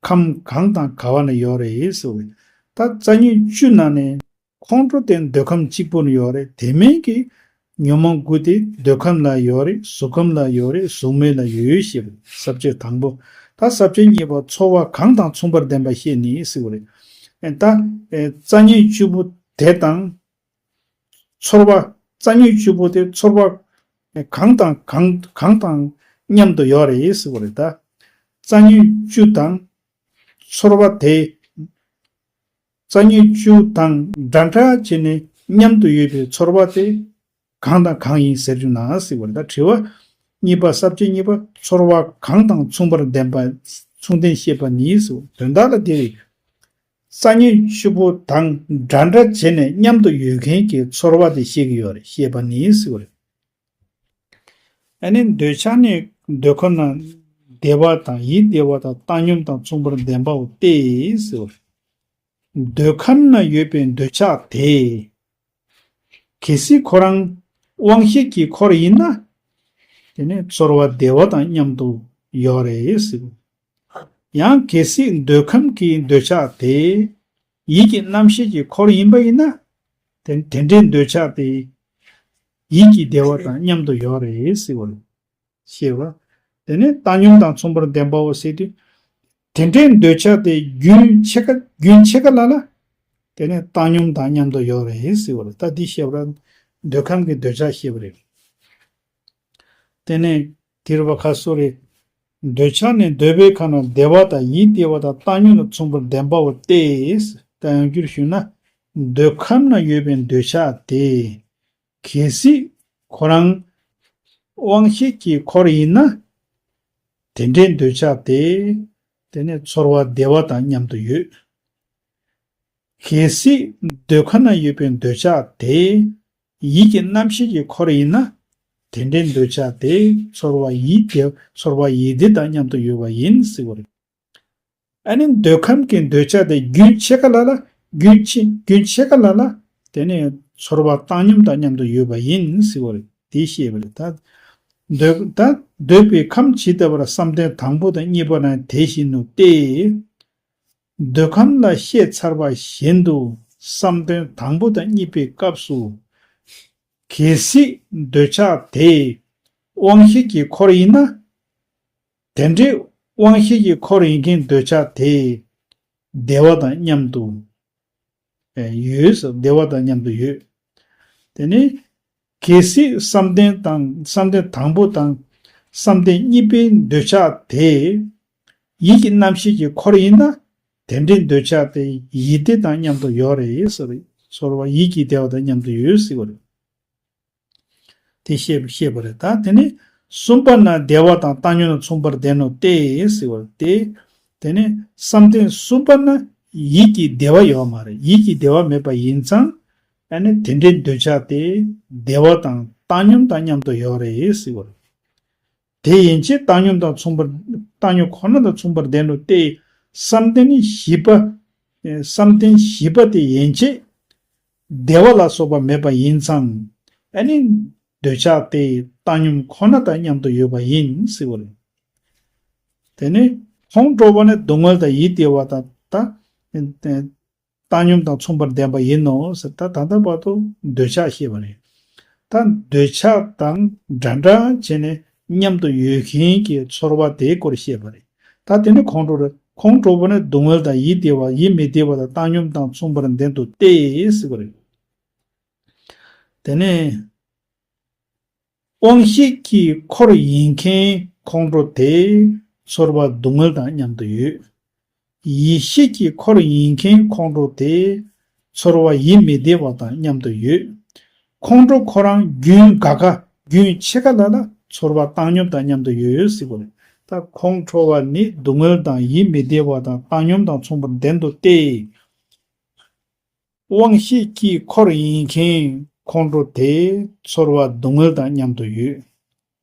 ཁམས་གང་དང་ག་བ་ན་ཡོད་རེད་ཟེར་བ་རེད། ད་རྩ་ཉོན་བཅུ་ནང་ནས་ཁོང་ཁྲོ་དེ་འདོད་ཁམས་གཅིག་པུ་ན་ཡོད་རེད། དེ་མིན་གྱི་ ཉོན་མོངས་དགུ་དེ་འདོད་ཁམས་ལ་ཡོད་རེད། གཟུགས་ཁམས་ལ་ཡོད་རེད། གཟུགས་མེད་ལ་ཡོད་ཞེས་པ་རེད། ས་བཅད་དང་པོ། ད་ས་བཅད་གཉིས་པ། ཚོར་བ་གང་དང་མཚུངས་པར་ལྡན་པ་བཤད་ནི་ཟེར་བ་རེད། ཨེ་ད་ཨེ་རྩ་ཉིད་བཅུ་པོ་དེ་དང་། ཚོར་བ། རྩ་ཉིད་བཅུ་པོ་དེ་ཚོར་བ་གང་དང་གང་གང་དང་མཉམ་དུ་ཡོད་རེད་ཟེར་བ་རེད་ད། རྩ་ཉིད་བཅུ་དང་ཚོར་བ་དེ། རྩ་ཉིད་བཅུ་དང་འདྲ་འདྲ་བྱས་ནས་མཉམ་དུ་ཡོད་པའི་ཚོར་བ་དེ་གང་དང་གང་ཡིན་ཟེར་རྒྱུ་ན་ཟེར་བ་རེད་ད། དྲི་བ་གཉིས་པ། ས་བཅད་གཉིས་པ། ཚོར་བ་གང་དང་མཚུངས་པར་ལྡན་པ། མཚུངས་ལྡན་བཤད་པ་ནི་ཟེར་བ། དོན་དག་ལ་དེ་རེད། རྩ་ཉིད་བཅུ་པོ་དང་འདྲ་འདྲ་བྱས་ནས་མཉམ་དུ་ཡོད་མཁན་གྱི་ཚོར་བ་དེ་བཤད་ཀྱི་ཡོད་རེད། བཤད་པ་ནི་ཟེར་བ་རེད། ཨ་ནི་འདོད་ཆགས་ནི་འདོད་ཁམས་ན་བདེ་བ་དང་ཡིད་བདེ་བ་དང་བཏང་སྙོམས་དང་མཚུངས་པར་ལྡན་པའོ་སྟེ་ཟེར་བ་རེད། འདོད་ཁམས་ན་ཡོད་པའི་འདོད་ཆགས་དེ། གལ་སྲིད་ཁོ་རང་དབང་ཤེས་ཀྱི་འཁོར་ཡིན་ན། དེ་ནི་ཚོར་བ་བདེ་བ་དང་མཉམ་དུ་ཡོད་རེད་ཟེར། ཡང་གལ་སྲིད་འདོད་ཁམས་ཀྱི་འདོད་ཆགས་དེ་ཡིད་ཀྱི་རྣམ་ཤེས་ཀྱི་འཁོར་ཡིན་པ་ཡིན་ན། དེ་དེ་འདྲའི་འདོད་ཆགས་དེ་ཡིད་ཀྱི་བདེ་བ་དང་མཉམ་དུ་ཡོད་རེད་ཟེར་བ་རེད། ཞེས་པ། དེ་ནས་བཏང་སྙོམས་དང་མཚུངས་པར་ལྡན་པའོ་ཟེར་དུས། དེ་འདྲའི་འདོད་ཆགས་དེ་རྒྱུན་ཆད་ཀ་རྒྱུན་ཆད་ཀ་ལ་ལ། དེ་ནས་བཏང་སྙོམས་དང་མཉམ་དུ་ཡོད་རེད་ཟེར་བ་རེད། ད་འདི་བཤད་པ་ར། འདོད་ཁམས་ཀྱི་འདོད་ཆགས་བཤད་པ་རེད། དེ་ནས་དེ་རུ་བ་ཁ་སོ་རེ། འདོད་ཆགས་ནི་འདོད་པའི་ཁམས་ན་བདེ་བ་དང་ཡིད་བདེ་བ་དང་བཏང་སྙོམས་དང་མཚུངས་པར་ལྡན་པའོ་སྟེ། ད་ཡང་བསྒྱུར་ཞུས་ན། འདོད་ཁམས་ན་ཡོད་པའི་འདོད་ཆགས་དེ། གལ་སྲིད་ཁོ་རང་དབང་ཤེས་ཀྱི་འཁོར་ཡིན་ན། དེ་འདྲའི་འདོད་ཆགས་དེ། དེ་ནས་ཚོར་བ་བདེ་བ་དང་མཉམ་དུ་ཡོད། གལ་སྲིད་འདོད་ཁམས་ན་ཡོད་པའི་འདོད་ཆགས་དེ། ཡིད་ཀྱི་རྣམ་ཤེས་ཀྱི་འཁོར་ཡིན་ན། དེ་འདྲའི་འདོད་ཆགས་དེ་ཚོར་བ་ཡིད་བདེ་ཚོར་བ་ཡིད་བདེ་དང་མཉམ་དུ་ཡོད་པ་ཡིན་ཟེར་བ་རེད། ཨ་ནི་འདོད་ཁམས་ཀྱི་འདོད་ཆགས་དེ་རྒྱུན་ཆད་ཀ་ལ་ལ། རྒྱུན་ཆད་རྒྱུན་ཆད་ཀ་ལ་ལ། དེ་ནས་ཚོར་བ་བཏང་སྙོམས་དང་མཉམ་དུ་ཡོད་པ་ཡིན་ཟེར་བ་རེད། དེ་ཤེས་པ་རེད་ད། འདོད་ད་འདོད་པའི་ཁམས་ཇི་ལྟ་བར་བསམ་གཏན་དང་པོ་དང་གཉིས་པ་ན་དེ་བཞིན་ནོ་སྟེ། འདོད་ཁམས་ལ་བཤད་ཚར་བ་བཞིན་དུ་བསམ་གཏན་དང་པོ་དང་གཉིས་པའི་སྐབས་སུ། གལ་སྲིད་འདོད་ཆགས་དེ་དབང་ཤེས་ཀྱི་འཁོར་ཡིན་ན། དེ་འདྲའི་དབང་ཤེས་ཀྱི་འཁོར་ཡིན་མཁན་འདོད་ཆགས་དེ་བདེ་བ་དང་མཉམ་དུ་ཡོད་ཟེར། བདེ་བ་དང་མཉམ་དུ་ཡོད། དེ་ནི་གལ་སྲིད་བསམ་གཏན་དང་བསམ་གཏན་དང་པོ་དང་བསམ་གཏན་གཉིས་པའི་འདོད་ཆགས་དེ་ཡིད་ཀྱི་རྣམ་ཤེས་ཀྱི་འཁོར་ཡིན་ན། དེ་འདྲའི་འདོད་ཆགས་དེ་ཡིད་བདེ་དང་མཉམ་དུ་ཡོད་རེད་ཟེར། ཚོར་བ་ཡིད་ཀྱི་བདེ་བ་དང་མཉམ་དུ་ཡོད་ཟེར་བ་རེད། དེ་བཤད་བཤད་པ་རེད་ད། དེ་ནི་གསུམ་པ་ན་བདེ་བ་དང་བཏང་སྙོམས་དང་མཚུངས་པར་ལྡན་ནོ་སྟེ་ཟེར་བ་རེད་དེ། དེ་ནི་བསམ་གཏན་གསུམ་པ་ན་ཡིད་ཀྱི་བདེ་བ་ཡོད་མ་རེད། ཡིད་ཀྱི་བདེ་བ་མེད་པ་ཡིན་ཙང་། ཨ་ནི་དེ་འདྲའི་འདོད་ཆགས་དེ་བདེ་བ་དང་བཏང་སྙོམས་དང་མཉམ་དུ་ཡོད་རེད་ཟེར་བ་རེད། དེ་ཡན་ཆད་བཏང་སྙོམས་དང་མཚུངས་པར་བཏང་སྙོམས་ཁོ་ན་དང་མཚུངས་པར་ལྡན་ནོ་སྟེ། བསམ་གཏན་བཞི་པ། བསམ་གཏན་བཞི་པ་དེ་ཡན་ཆད་བདེ་བ་ལ་སོགས་པ་མེད་པ་ཡིན་ཙང་། ཨ་ནི་འདོད་ཆགས་དེ་བཏང་སྙོམས་ཁོ་ན་དང་མཉམ་དུ་ཡོད་པ་ཡིན་ཟེར་བ་རེད། དེ་ནི་ཁོང་ཁྲོ་བ་ནི་སྡུག་བསྔལ་དང་ཡིད་བདེ་བ་དང་ད། བཏང་སྙོམས་དང་མཚུངས་པར་ལྡན་པ་ཡིན་ནོ་ཟེར། ད་ད་ལྟ་བར་དུ་འདོད་ཆགས་བཤད་པ་རེད། ད་འདོད་ཆགས་དང་འདྲ་འདྲ་བྱས་ནས་མཉམ་དུ་ཡོད་མཁན་གྱི་ཚོར་བ་དེའི་སྐོར་བཤད་པ་རེད། ད་དེ་ནི་ཁོང་ཁྲོ་རེད། ཁོང་ཁྲོ་བ་ནི་སྡུག་བསྔལ་དང་ཡིད་བདེ་བ་ཡིད་མི་བདེ་བ་དང་བཏང་སྙོམས་དང་མཚུངས་པར་ལྡན་དུ་སྟེ་ཟེར་བ་རེད། དེ་ནས། དབང་ཤེས་ཀྱི་འཁོར་ཡིན་མཁན་ཁོང་ཁྲོ་དེ་ཚོར་བ་སྡུག་བསྔལ་དང་མཉམ་དུ་ཡོད། ཡིད་ཤེས་ཀྱི་འཁོར་ཡིན་མཁན་ཁོང་ཁྲོ་དེ་ཚོར་བ་ཡིད་མི་བདེ་བ་དང་མཉམ་དུ་ཡོད། ཁོང་ཁྲོ་ཁོ་རང་རྒྱུན་འགའ་ཁ་རྒྱུན་ཆད་ཀ་ལ་ལ་ཚོར་བ་བཏང་སྙོམས་དང་མཉམ་དུ་ཡོད་ཟེར་བ་རེད། ད་ཁོང་ཁྲོ་བ་ནི་སྡུག་བསྔལ་དང་ཡིད་མི་བདེ་བ་དང་བཏང་སྙོམས་དང་མཚུངས་པར་ལྡན་དུ་སྟེ། དབང་ཤེས་ཀྱི་འཁོར་ཡིན་མཁན་ཁོང་ཁྲོ་དེ་ཚོར་བ་སྡུག་བསྔལ་དང་མཉམ་དུ་ཡོད།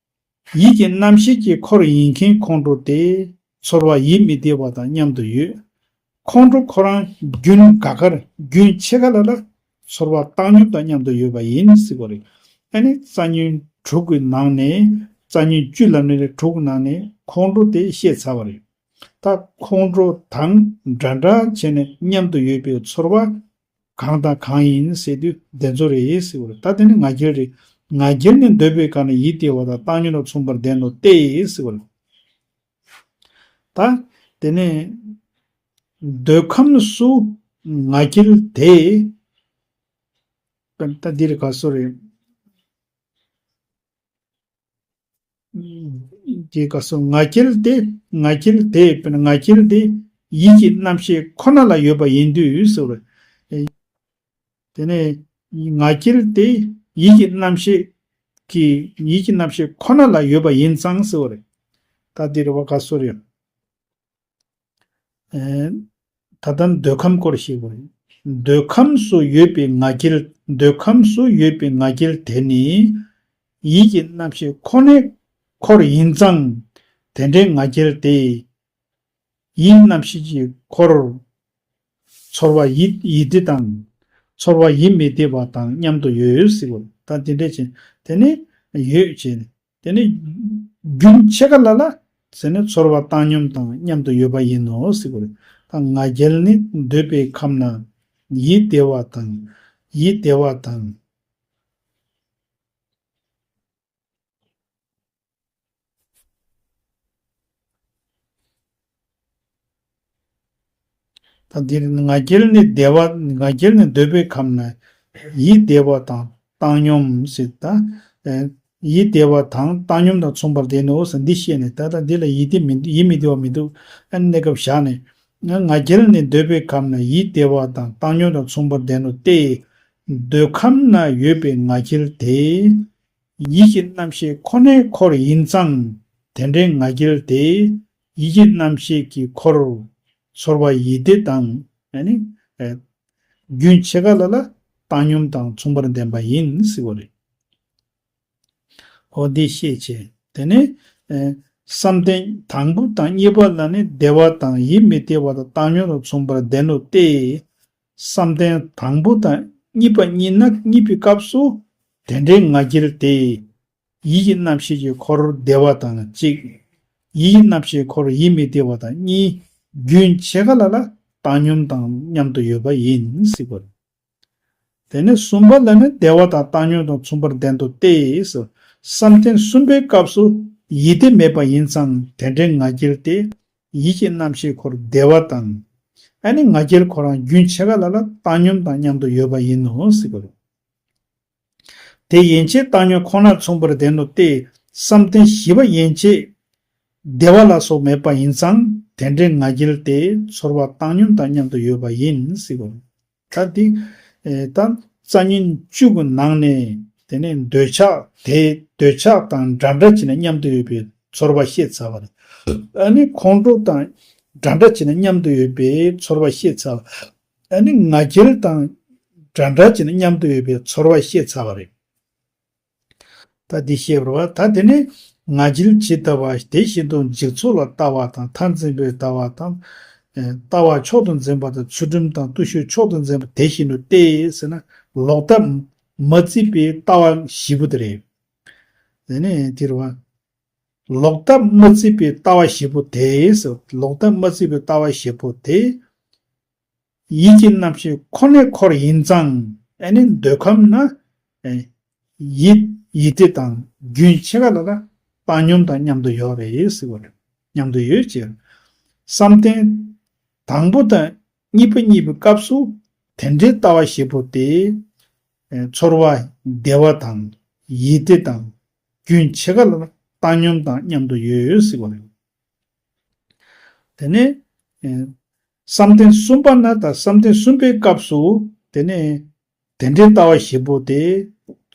ཡིད་ཀྱི་རྣམ་ཤེས་ཀྱི་འཁོར་ཡིན་མཁན་ཁོང་ཁྲོ་དེ་ཚོར་བ་ཡིད་མི་བདེ་བ་དང་མཉམ་དུ་ཡོད། ཁོང་ཁྲོ་ཁོ་རང་རྒྱུན་འགའ་ཁར་རྒྱུན་ཆད་ཀ་ལ་ལ་ཚོར་བ་བཏང་སྙོམས་དང་མཉམ་དུ་ཡོད་པ་ཡིན་ཟེར་བ་རེད། ཨ་ནི་རྩ་རྙིང་དྲུག་གི་ནང་ནས་རྩ་རྙིང་བཅུ་ལབ་ནས་དྲུག་གི་ནང་ནས་ཁོང་ཁྲོ་དེ་བཤད་ཚར་བ་རེད། ད་ཁོང་ཁྲོ་དང་འདྲ་འདྲ་བྱས་ནས་མཉམ་དུ་ཡོད་པའི་ཚོར་བ་གང་དང་གང་ཡིན་ཟེར་དུས་དེ་ཚོ་རེད་ཟེར་བ་རེད། ད་དེ་ནི་ང་རྒྱལ་རེད། ང་རྒྱལ་ནི་འདོད་པའི་ཁམས་ན་ཡིད་བདེ་བ་དང་བཏང་སྙོམས་དང་མཚུངས་པར་ལྡན་ནོ་སྟེ་ཟེར་བ་ལ། ད་དེ་ནས་འདོད་ཁམས་སུ་ང་རྒྱལ་དེ། ད་འདིར་ག་སོ་རེད། དེ་ག་སོ་ང་རྒྱལ་དེ། ང་རྒྱལ་དེ་དཔེར་ན་ང་རྒྱལ་དེ་ཡིད་ཀྱི་རྣམ་ཤེས་ཁོ་ན་ལ་ཡོད་པ་ཡིན་དུས་ཟེར་བ་རེད། དེ་ནས་ང་རྒྱལ་དེ་ཡིད་ཀྱི་རྣམ་ཤེས་ཀྱི་ཡིད་ཀྱི་རྣམ་ཤེས་ཁོ་ན་ལ་ཡོད་པ་ཡིན་ཙང་ཟེར་བ་རེད། ད་འདི་རེད་བ་ག་སོ་རེད། ཨེ། ད་ལྟ་འདོད་ཁམས་སྐོར་ཞིག་བ་རེད། འདོད་ཁམས་སུ་ཡོད་པའི་ང་རྒྱལ། འདོད་ཁམས་སུ་ཡོད་པའི་ང་རྒྱལ་དེ་ནི་ཡིད་ཀྱི་རྣམ་ཤེས་ཁོ་ནའི་འཁོར་ཡིན་ཙང་། དེ་འདྲའི་ང་རྒྱལ་དེ་ཡིད་རྣམ་ཤེས་ཀྱི་འཁོར། ཚོར་བ་ཡིད་ཡིད་བདེ་དང་། ཚོར་བ་ཡིད་མི་བདེ་བ་དང་མཉམ་དུ་ཡོད་ཟེར་བ། ད་དེ་འདྲ་བྱས་དེ་ནི་ཡོད་ཅེས། དེ་ནི་རྒྱུན་ཕྱེད་ཀ་ལ་ལ་ཟེར་ནས་ཚོར་བ་བཏང་སྙོམས་དང་མཉམ་དུ་ཡོད་པ་ཡིན་ནོ་ཟེར་བ་རེད། ད་ང་རྒྱལ་ནི་འདོད་པའི་ཁམས་ན་ཡིད་བདེ་བ་དང་། ཡིད་བདེ་བ་དང་། ད་འདིར་ང་རྒྱལ་ནི་བདེ་བ། ང་རྒྱལ་ནི་འདོད་པའི་ཁམས་ན་ཡིད་བདེ་བ་དང་བཏང་སྙོམས་ཟེར། ད་ཡིད་བདེ་བ་དང་བཏང་སྙོམས་དང་མཚུངས་པར་ལྡན་ནོ་ཟེར་འདི་བཤད་ནས། ད་ལྟ་འདི་ལ་ཡིད་བདེ་མི་འདུག་ཡིད་མི་བདེ་བ་མི་འདུག་ཨ་ནི་གནས་སྐབས་བཞག་ནས། ང་རྒྱལ་ནི་འདོད་པའི་ཁམས་ན་ཡིད་བདེ་བ་དང་བཏང་སྙོམས་དང་མཚུངས་པར་ལྡན་ནོ་སྟེ། འདོད་ཁམས་ན་ཡོད་པའི་ང་རྒྱལ་དེ། ཡིད་ཀྱི་རྣམ་ཤེས་ཁོ་ནའི་འཁོར་ཡིན་ཙང་། དེ་འདྲའི་ང་རྒྱལ་དེ་ཡིད་ཀྱི་རྣམ་ཤེས་ཀྱི་འཁོར། ཚོར་བ་ཡིད་བདེ་དང་། ཨ་ནི། ཨེ། རྒྱུན་ཕྱེད་ཀ་ལ་ལ་བཏང་སྙོམས་དང་མཚུངས་པར་ལྡན་པ་ཡིན་ཟེར་བ་རེད། འོ་འདི་ཤེས་བྱས། དེ་ནས། ཨེ། བསམ་གཏན་དང་པོ་དང་གཉིས་པ་ལ་ནི་བདེ་བ་དང་ཡིད་མི་བདེ་བ་དང་བཏང་སྙོམས་དང་མཚུངས་པར་ལྡན་ནོ་སྟེ། བསམ་གཏན་དང་པོ་དང་གཉིས་པ་གཉིས་ན་གཉིས་པའི་སྐབས་སུ་དེ་འདྲའི་ང་རྒྱལ་དེ། ཡིད་ཀྱི་རྣམ་ཤེས་ཀྱི་འཁོར་བདེ་བ་དང་གཅིག་ཡིད་ཀྱི་རྣམ་ཤེས་འཁོར་ཡིད་མི་བདེ་བ་དང་གཉིས། རྒྱུན་ཕྱེད་ཀ་ལ་ལ་བཏང་སྙོམས་དང་མཉམ་དུ་ཡོད་པ་ཡིན་ཟེར་བ་རེད། དེ་ནས་གསུམ་པ་ལ་ནི་བདེ་བ་དང་བཏང་སྙོམས་དང་མཚུངས་པར་ལྡན་ཏོ་སྟེ། བསམ་གཏན་གསུམ་པའི་སྐབས་སུ་ཡིད་བདེ་མེད་པ་ཡིན་ཙང་དེ་འདྲའི་ང་རྒྱལ་ཏེ། ཡིད་ཀྱི་རྣམ་ཤེས་འཁོར་བདེ་བ་དང་། ཨ་ནི་ང་རྒྱལ་ཁོ་རང་རྒྱུན་ཕྱེད་ཀ་ལ་ལ་བཏང་སྙོམས་དང་མཉམ་དུ་ཡོད་པ་ཡིན་ནོ་ཟེར་བ་རེད། དེ་ཡན་ཆད་བཏང་སྙོམས་ཁོ་ནར་མཚུངས་པར་ལྡན་ནོ་སྟེ། བསམ་གཏན་བཞི་པ་ཡན་ཆད་བདེ་བ་ལ་སོགས་མེད་པ་ཡིན་ཙང་དེ་འདྲའི་ང་རྒྱལ་ཏེ་ཚོར་བ་བཏང་སྙོམས་དང་མཉམ་དུ་ཡོད་པ་ཡིན་ཟེར་བ་རེད། ད་འདི། ཨེ། ད་རྩ་ཉིན་བཅུ་གི་ནང་ནས་དེ་ནས་འདོད་ཆགས་དེ་འདོད་ཆགས་དང་འདྲ་འདྲ་བྱས་ནས་མཉམ་དུ་ཡོད་པའི་ཚོར་བ་ཤེས་ཚར་བ་རེད། ཨ་ནི་ཁོང་ཁྲོ་དང་འདྲ་འདྲ་བྱས་ནས་མཉམ་དུ་ཡོད་པའི་ཚོར་བ་ཤེས་ཚར་བ། ཨ་ནི་ང་རྒྱལ་དང་འདྲ་འདྲ་བྱས་ནས་མཉམ་དུ་ཡོད་པའི་ཚོར་བ་ཤེས་ཚར་བ་རེད། ད་འདི་ཤེས་པར་བ། ད་དེ་ནས་ང་རྒྱལ་ཇི་ལྟ་བ་དེ་བཞིན་དུ་འཇིག་ཚོགས་ལ་ལྟ་བ་དང་མཐར་འཛིན་པའི་ལྟ་བ་དང་། ཨེ། ལྟ་བ་མཆོག་ཏུ་འཛིན་པ་དང་ཚུལ་ཁྲིམས་དང་བརྟུལ་ཞུགས་མཆོག་ཏུ་འཛིན་པ་དེ་བཞིན་དུ་སྟེ་ཟེར་ན་ལོག་ལྟ་མ་བརྩིས་པའི་ལྟ་བ་བཞི་པོ་དེ་རེད། དེ་ནས་དེ་རེད་བ། ལོག་ལྟ་མ་བརྩིས་པའི་ལྟ་བ་བཞི་པོ་དེ་ཟེར། ལོག་ལྟ་མ་བརྩིས་པའི་ལྟ་བ་བཞི་པོ་དེ། ཡིད་ཀྱི་རྣམ་ཤེས་ཁོ་ནའི་འཁོར་ཡིན་ཙང་། ཨ་ནི་འདོད་ཁམས་ན། ཨེ། ཡིད་ཡིད་བདེ་དང་རྒྱུན་ཕྱེད་ཀ་ལ་ལ་བཏང་སྙོམས་དང་མཉམ་དུ་ཡོད་རེད་ཟེར་བ་རེད། མཉམ་དུ་ཡོད་ཅེས། བསམ་གཏན་དང་པོ་དང་གཉིས་པ་གཉིས་པའི་སྐབས་སུ་དེ་འདྲའི་ལྟ་བ་བཞི་པོ་དེ། ཨེ། ཚོར་བ་བདེ་བ་དང་ཡིད་བདེ་དང་རྒྱུན་ཕྱེད་ཀ་ལ་ལ་བཏང་སྙོམས་དང་མཉམ་དུ་ཡོད་ཟེར་བ་རེད། དེ་ནས། ཨེ། བསམ་གཏན་གསུམ་པ་ན་ད་བསམ་གཏན་གསུམ་པའི་སྐབས་སུ་དེ་ནས་དེ་འདྲའི་ལྟ་བ་བཞི་པོ་དེ་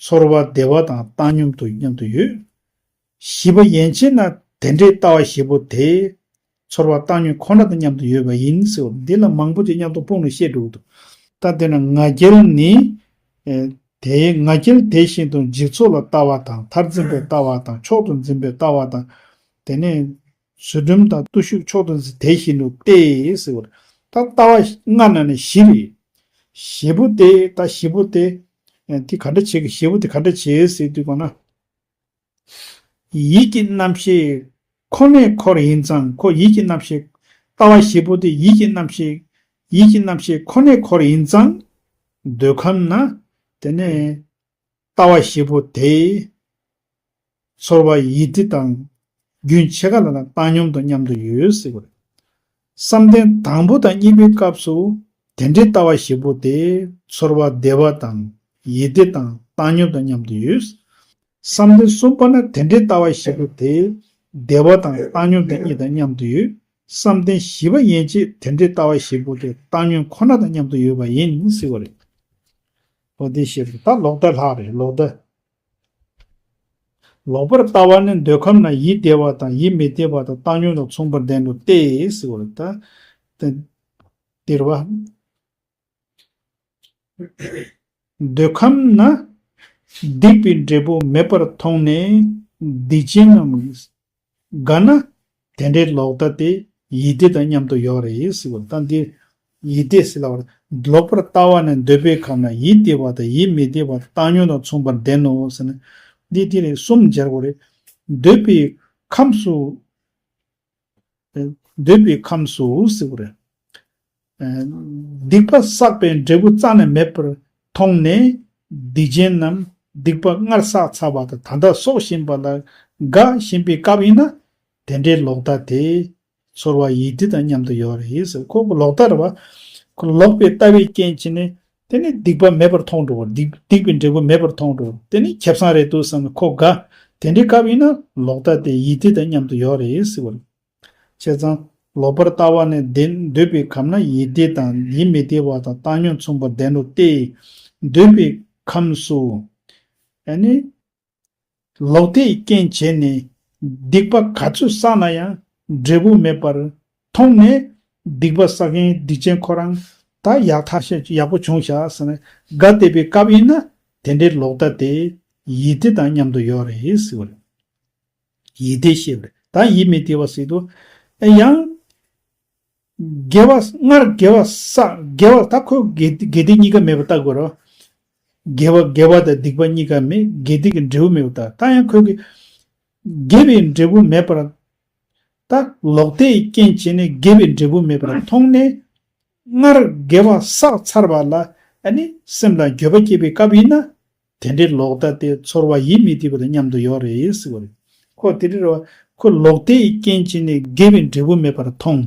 ཚོར་བ་བདེ་བ་དང་བཏང་སྙོམས་དང་མཉམ་དུ་ཡོད། བཞི་པ་ཡན་ཆད་ན་དེ་འདྲའི་ལྟ་བ་བཞི་པོ་དེ་ཚོར་བ་བཏང་སྙོམས་ཁོ་ན་དང་མཉམ་དུ་ཡོད་པ་ཡིན་ཟེར་བ་འདི་ལ་མང་པོ་ཅིག་མཉམ་དུ་སྤུངས་ནས་བཤད་འགྲོ་གི་འདུག་ད་དེ་ན་ང་རྒྱལ་ནི། ཨེ། དེ་ང་རྒྱལ་དེ་བཞིན་དུ་འཇིག་ཚོགས་ལ་ལྟ་བ་དང་མཐར་འཛིན་པའི་ལྟ་བ་དང་མཆོག་ཏུ་འཛིན་པའི་ལྟ་བ་དང་། དེ་ནས་ཚུལ་ཁྲིམས་དང་བརྟུལ་ཞུགས་མཆོག་ཏུ་འཛིན་དེ་བཞིན་དུ་སྟེ་ཟེར་བ་རེད། ད་ལྟ་བ་ལྔ་ན་ནི་བཞི་རེད། བཞི་པོ་དེ་ད་བཞི་པོ་དེ། ཨེ། དེ་ག་འདྲ་བྱེད་ཀྱི་བཞི་པོ་དེ་ག་འདྲ་བྱེད་ཟེར་དུས་གོ་ན། ཡིད་ཀྱི་རྣམ་ཤེས་ཁོ་ནའི་འཁོར་ཡིན་ཙང་། ཁོ་ཡིད་ཀྱི་རྣམ་ཤེས། ལྟ་བ་བཞི་པོ་དེ་ཡིད་ཀྱི་རྣམ་ཤེས། ཡིད་ཀྱི་རྣམ་ཤེས་ཁོ་ནའི་འཁོར་ཡིན་ཙང་། འདོད་ཁམས་ན། དེ་ནས། ལྟ་བ་བཞི་པོ་དེ། ཚོར་བ་ཡིད་བདེ་དང་རྒྱུན་ཆད་པ་ལ་ལ་བཏང་སྙོམས་དང་མཉམ་དུ་ཡོད་ཟེར་བ་རེད། བསམ་གཏན་དང་པོ་དང་གཉིས་པའི་སྐབས་སུ་དེ་འདྲའི་ལྟ་བ་བཞི་པོ་དེ་ཚོར་བ་བདེ་བ་དང་ཡིད་བདེ་དང་བཏང་སྙོམས་དང་མཉམ་དུ་ཡོད། བསམ་གཏན་གསུམ་པ་ན་དེ་འདྲའི་ལྟ་བ་བཞི་པོ་དེ་བདེ་བ་དང་བཏང་སྙོམས་དང་གཉིས་དང་མཉམ་དུ་ཡོད། བསམ་གཏན་བཞི་པ་ཡན་ཆད་དེ་འདྲའི་ལྟ་བ་བཞི་པོ་དེ་བཏང་སྙོམས་ཁོ་ན་དང་མཉམ་དུ་ཡོད་པ་ཡིན་ཟེར་བ་རེད། འོ་དེ་བཤད་པ་ད་ལོག་ལྟ་ལྷག་རེད་ལོག་ལྟ། ལོག་པར་ལྟ་བ་ནི་འདོད་ཁམས་ན་ཡིད་བདེ་བ་དང་ཡིད་མི་བདེ་བ་དང་བཏང་སྙོམས་དང་མཚུངས་པར་ལྡན་དུ་སྟེ་ཟེར་བ་རེད་ད། དེ་དེ་རེད་བ། འདོད་ཁམས་ན་སྡིག་པའི་འབྲས་བུ་མེད་པར་མཐོང་ནས་སྡིག་ཅན་རྣམས་དགའ་ན་དེ་འདྲའི་ལོག་ལྟ་དེ་ཡིད་བདེ་དང་མཉམ་དུ་ཡོད་རེད་ཟེར་བ་ད་འདི་ཡིད་བདེ་ཟེར་ལབ་པ་རེད། ལོག་པར་ལྟ་བ་ནི་འདོད་པའི་ཁམས་ན་ཡིད་བདེ་བ་དང་ཡིད་མི་བདེ་བ་བཏང་སྙོམས་དང་མཚུངས་པར་ལྡན་ནོ་ཟེར་ན། འདི་དེ་ནས་གསུམ་སྦྱར་དགོས་རེད། འདོད་པའི་ཁམས་སུ། འདོད་པའི་ཁམས་སུ་ཟེར་བ་རེད། སྡིག་པ་བསགས་པའི་འབྲས་བུ་རྩ་ནས་མེད་པར་མཐོང་ནས་སྡིག་ཅན་རྣམས་སྡིག་པ་སྔར་བསགས་ཚར་བ་དང་ད་ལྟ་གསོག་བཞིན་པ་ལ་དགའ་བཞིན་པའི་སྐབས་ཡིན་ན་དེ་འདྲའི་ལོག་ལྟ་དེ་ཚོར་བ་ཡིད་བདེ་དང་མཉམ་དུ་ཡོད་རེད་ཟེར། ཁོ་ལོག་ལྟ་རེད་བ། ཁོ་ལོག་པའི་ལྟ་བའི་རྐྱེན་བྱས་ནས་དེ་ནི་སྡིག་པ་མེད་པར་མཐོང་འགྲོ་བ། སྡིག་སྡིག་པའི་འབྲས་བུ་མེད་པར་མཐོང་འགྲོ་བ་དེ་ནི་ཁེ་བཟང་རེད་འདུག་བསམ་ནས་ཁོ་དགའ། དེ་འདྲའི་སྐབས་ཡིན་ན་ལོག་ལྟ་དེ་ཡིད་བདེ་དང་མཉམ་དུ་ཡོད་རེད་ཟེར་བ་རེད། བྱས་ཙང་ལོག་པར་ལྟ་བ་ནི་བདེ་འདོད་པའི་ཁམས་ན་ཡིད་བདེ་དང་ཡིད་མི་བདེ་བ་དང་བཏང་སྙོམས་མཚུངས་པར་ལྡན་ནོ་སྟེ། འདོད་པའི་ཁམས་སུ་ཨ་ནི་ལོག་ལྟའི་རྐྱེན་བྱས་ནས་སྡིག་པ་ག་ཚོད་བསགས་ན་ཡང་འབྲས་བུ་མེད་པར་མཐོང་ནས་སྡིག་པ་བསགས་མཁན་སྡིག་ཅན་ཁོ་རང་ད་ཡག་ཐག་ཤེས་ཡག་པོ་བྱུང་ཤག་ཟེར་ནས་དགའ་བསྡད་པའི་སྐབས་ཡིན་ན་དེ་འདྲའི་ལོག་ལྟ་དེ་ཡིད་བདེ་དང་མཉམ་དུ་ཡོད་རེད་ཟེར་བ་རེད། ཡིད་བདེ་ཤེས་པ་རེད། ད་ཡིད་མི་བདེ་བ་ཟེར་དུས། ཨེ་ཡང་། དགེ་བ་སྔར་དགེ་བ་བསགས་དགེ་བ་ད་ཁོ་དགེ་དགེ་སྡིག་གཉིས་ཀ་མེད་པ་ལྟ་དགོས་རོ། དགེ་བ་དགེ་བ་དང་སྡིག་པ་གཉིས་ཀ་མེད་དགེ་སྡིག་གི་འབྲས་བུ་མེད་པ་ལྟ། ད་ཡང་ཁོ་གི་དགེ་བའི་འབྲས་བུ་མེད་པར། ད་ལོག་ལྟའི་རྐྱེན་བྱས་ནས་དགེ་བའི་འབྲས་བུ་མེད་པར་མཐོང་ནས། སྔར་དགེ་བ་བསགས་ཚར་བ་ལ་ཨ་ནི་སེམས་ལ་འགྱོད་པ་སྐྱེས་པའི་སྐབས་ཡིན་ན། དེ་འདྲའི་ལོག་ལྟ་དེ་ཚོར་བ་ཡིད་མི་བདེ་བ་དང་མཉམ་དུ་ཡོད་རེད་ཟེར་བ་རེད། ཁོ་དེ་འདྲའི་རེད་བ། ཁོ་ལོག་ལྟའི་རྐྱེན་བྱས་ནས་དགེ་བའི་འབྲས་བུ་མེད་པར་མཐོང་།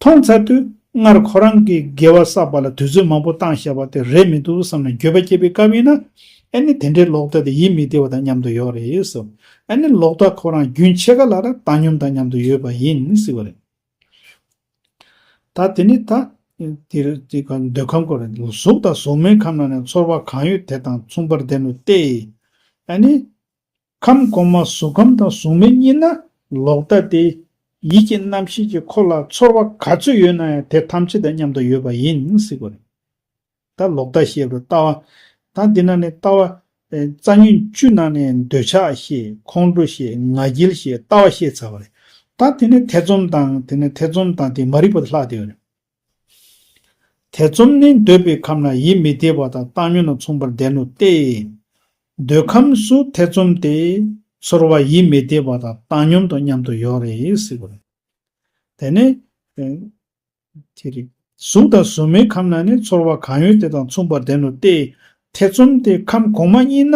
མཐོང་ཚར་དུས་སྔར་ཁོ་རང་གིས་དགེ་བ་བསགས་པ་ལ་དུས་ཚོད་མང་པོ་བཏང་བཞག་པ་དེ་རེད་མི་འདུག་བསམ་ནས་འགྱོད་པ་སྐྱེས་པའི་སྐབས་ཡིན་ན། ཨ་ནི་དེ་འདྲའི་ལོག་ལྟ་དེ་ཡིད་མི་བདེ་བ་དང་མཉམ་དུ་ཡོད་རེད་ཟེར། ཨ་ནི་ལོག་ལྟ་ཁོ་རང་རྒྱུན་ཆད་ག་ལ་ར་བཏང་སྙོམས་དང་མཉམ་དུ་ཡོད་པ་ཡིན་ཟེར་བ་རེད། ད་དེ་ནི་ད། དེ་རུ་དེ་ག་འདོད་ཁམས་སྐོར་རེད། གཟུགས་དང་གཟུགས་མེད་ཁམས་ན་ནི་ཚོར་བ་གང་ཡོད་དེ་དང་མཚུངས་པར་ལྡན་ནོ་སྟེ། ཨ་ནི། ཁམས་གོང་མ་གཟུགས་ཁམས་དང་གཟུགས་མེད་གཉིས་ན་ལོག་ལྟ་སྟེ། ཡིད་ཀྱི་རྣམ་ཤེས་ཀྱི་འཁོར་ལ་ཚོར་བ་ག་ཚོད་ཡོད་ན་ཡང་དེ་ཐམས་ཅད་དང་མཉམ་དུ་ཡོད་པ་ཡིན་ཟེར་བ་རེད། ད་ལོག་ལྟ་ཤེས་པར་ལྟ་བ། ད་འདི་ན་ནི་ལྟ་བ། རྩ་རྙིང་བཅུ་ནང་ནས་འདོད་ཆགས་ཤེས་ཁོང་ཁྲོ་ཤེས་ང་རྒྱལ་ཤེས་ལྟ་བ་ཤེས་ཚར་བ་རེད། ད་དེ་ནི་ཐེ་ཚོམ་དང་དེ་ནི་ཐེ་ཚོམ་དང་དེ་མ་རིག་པ་དེ་ལྷག་བསྡད་ཡོད་རེད། ཐེ་ཚོམ་ནི་འདོད་པའི་ཁམས་ན་ཡིད་མི་བདེ་བ་དང་བཏང་སྙོམས་དང་མཚུངས་པར་ལྡན་ནོ་སྟེ། འདོད་ཁམས་སུ་ཐེ་ཚོམ་སྟེ་ཚོར་བ་ཡིད་མི་བདེ་བ་དང་བཏང་སྙོམས་དང་མཉམ་དུ་ཡོད་རེད་ཟེར་བ་རེད། དེ་ནི། དེ་རེད། གཟུགས་དང་གཟུགས་མེད་ཁམས་ན་ནི་ཚོར་བ་གང་ཡོད་དེ་དང་མཚུངས་པར་ལྡན་ནོ་སྟེ། ཐེ་ཚོམ་སྟེ་ཁམས་གོང་མ་གཉིས་ན་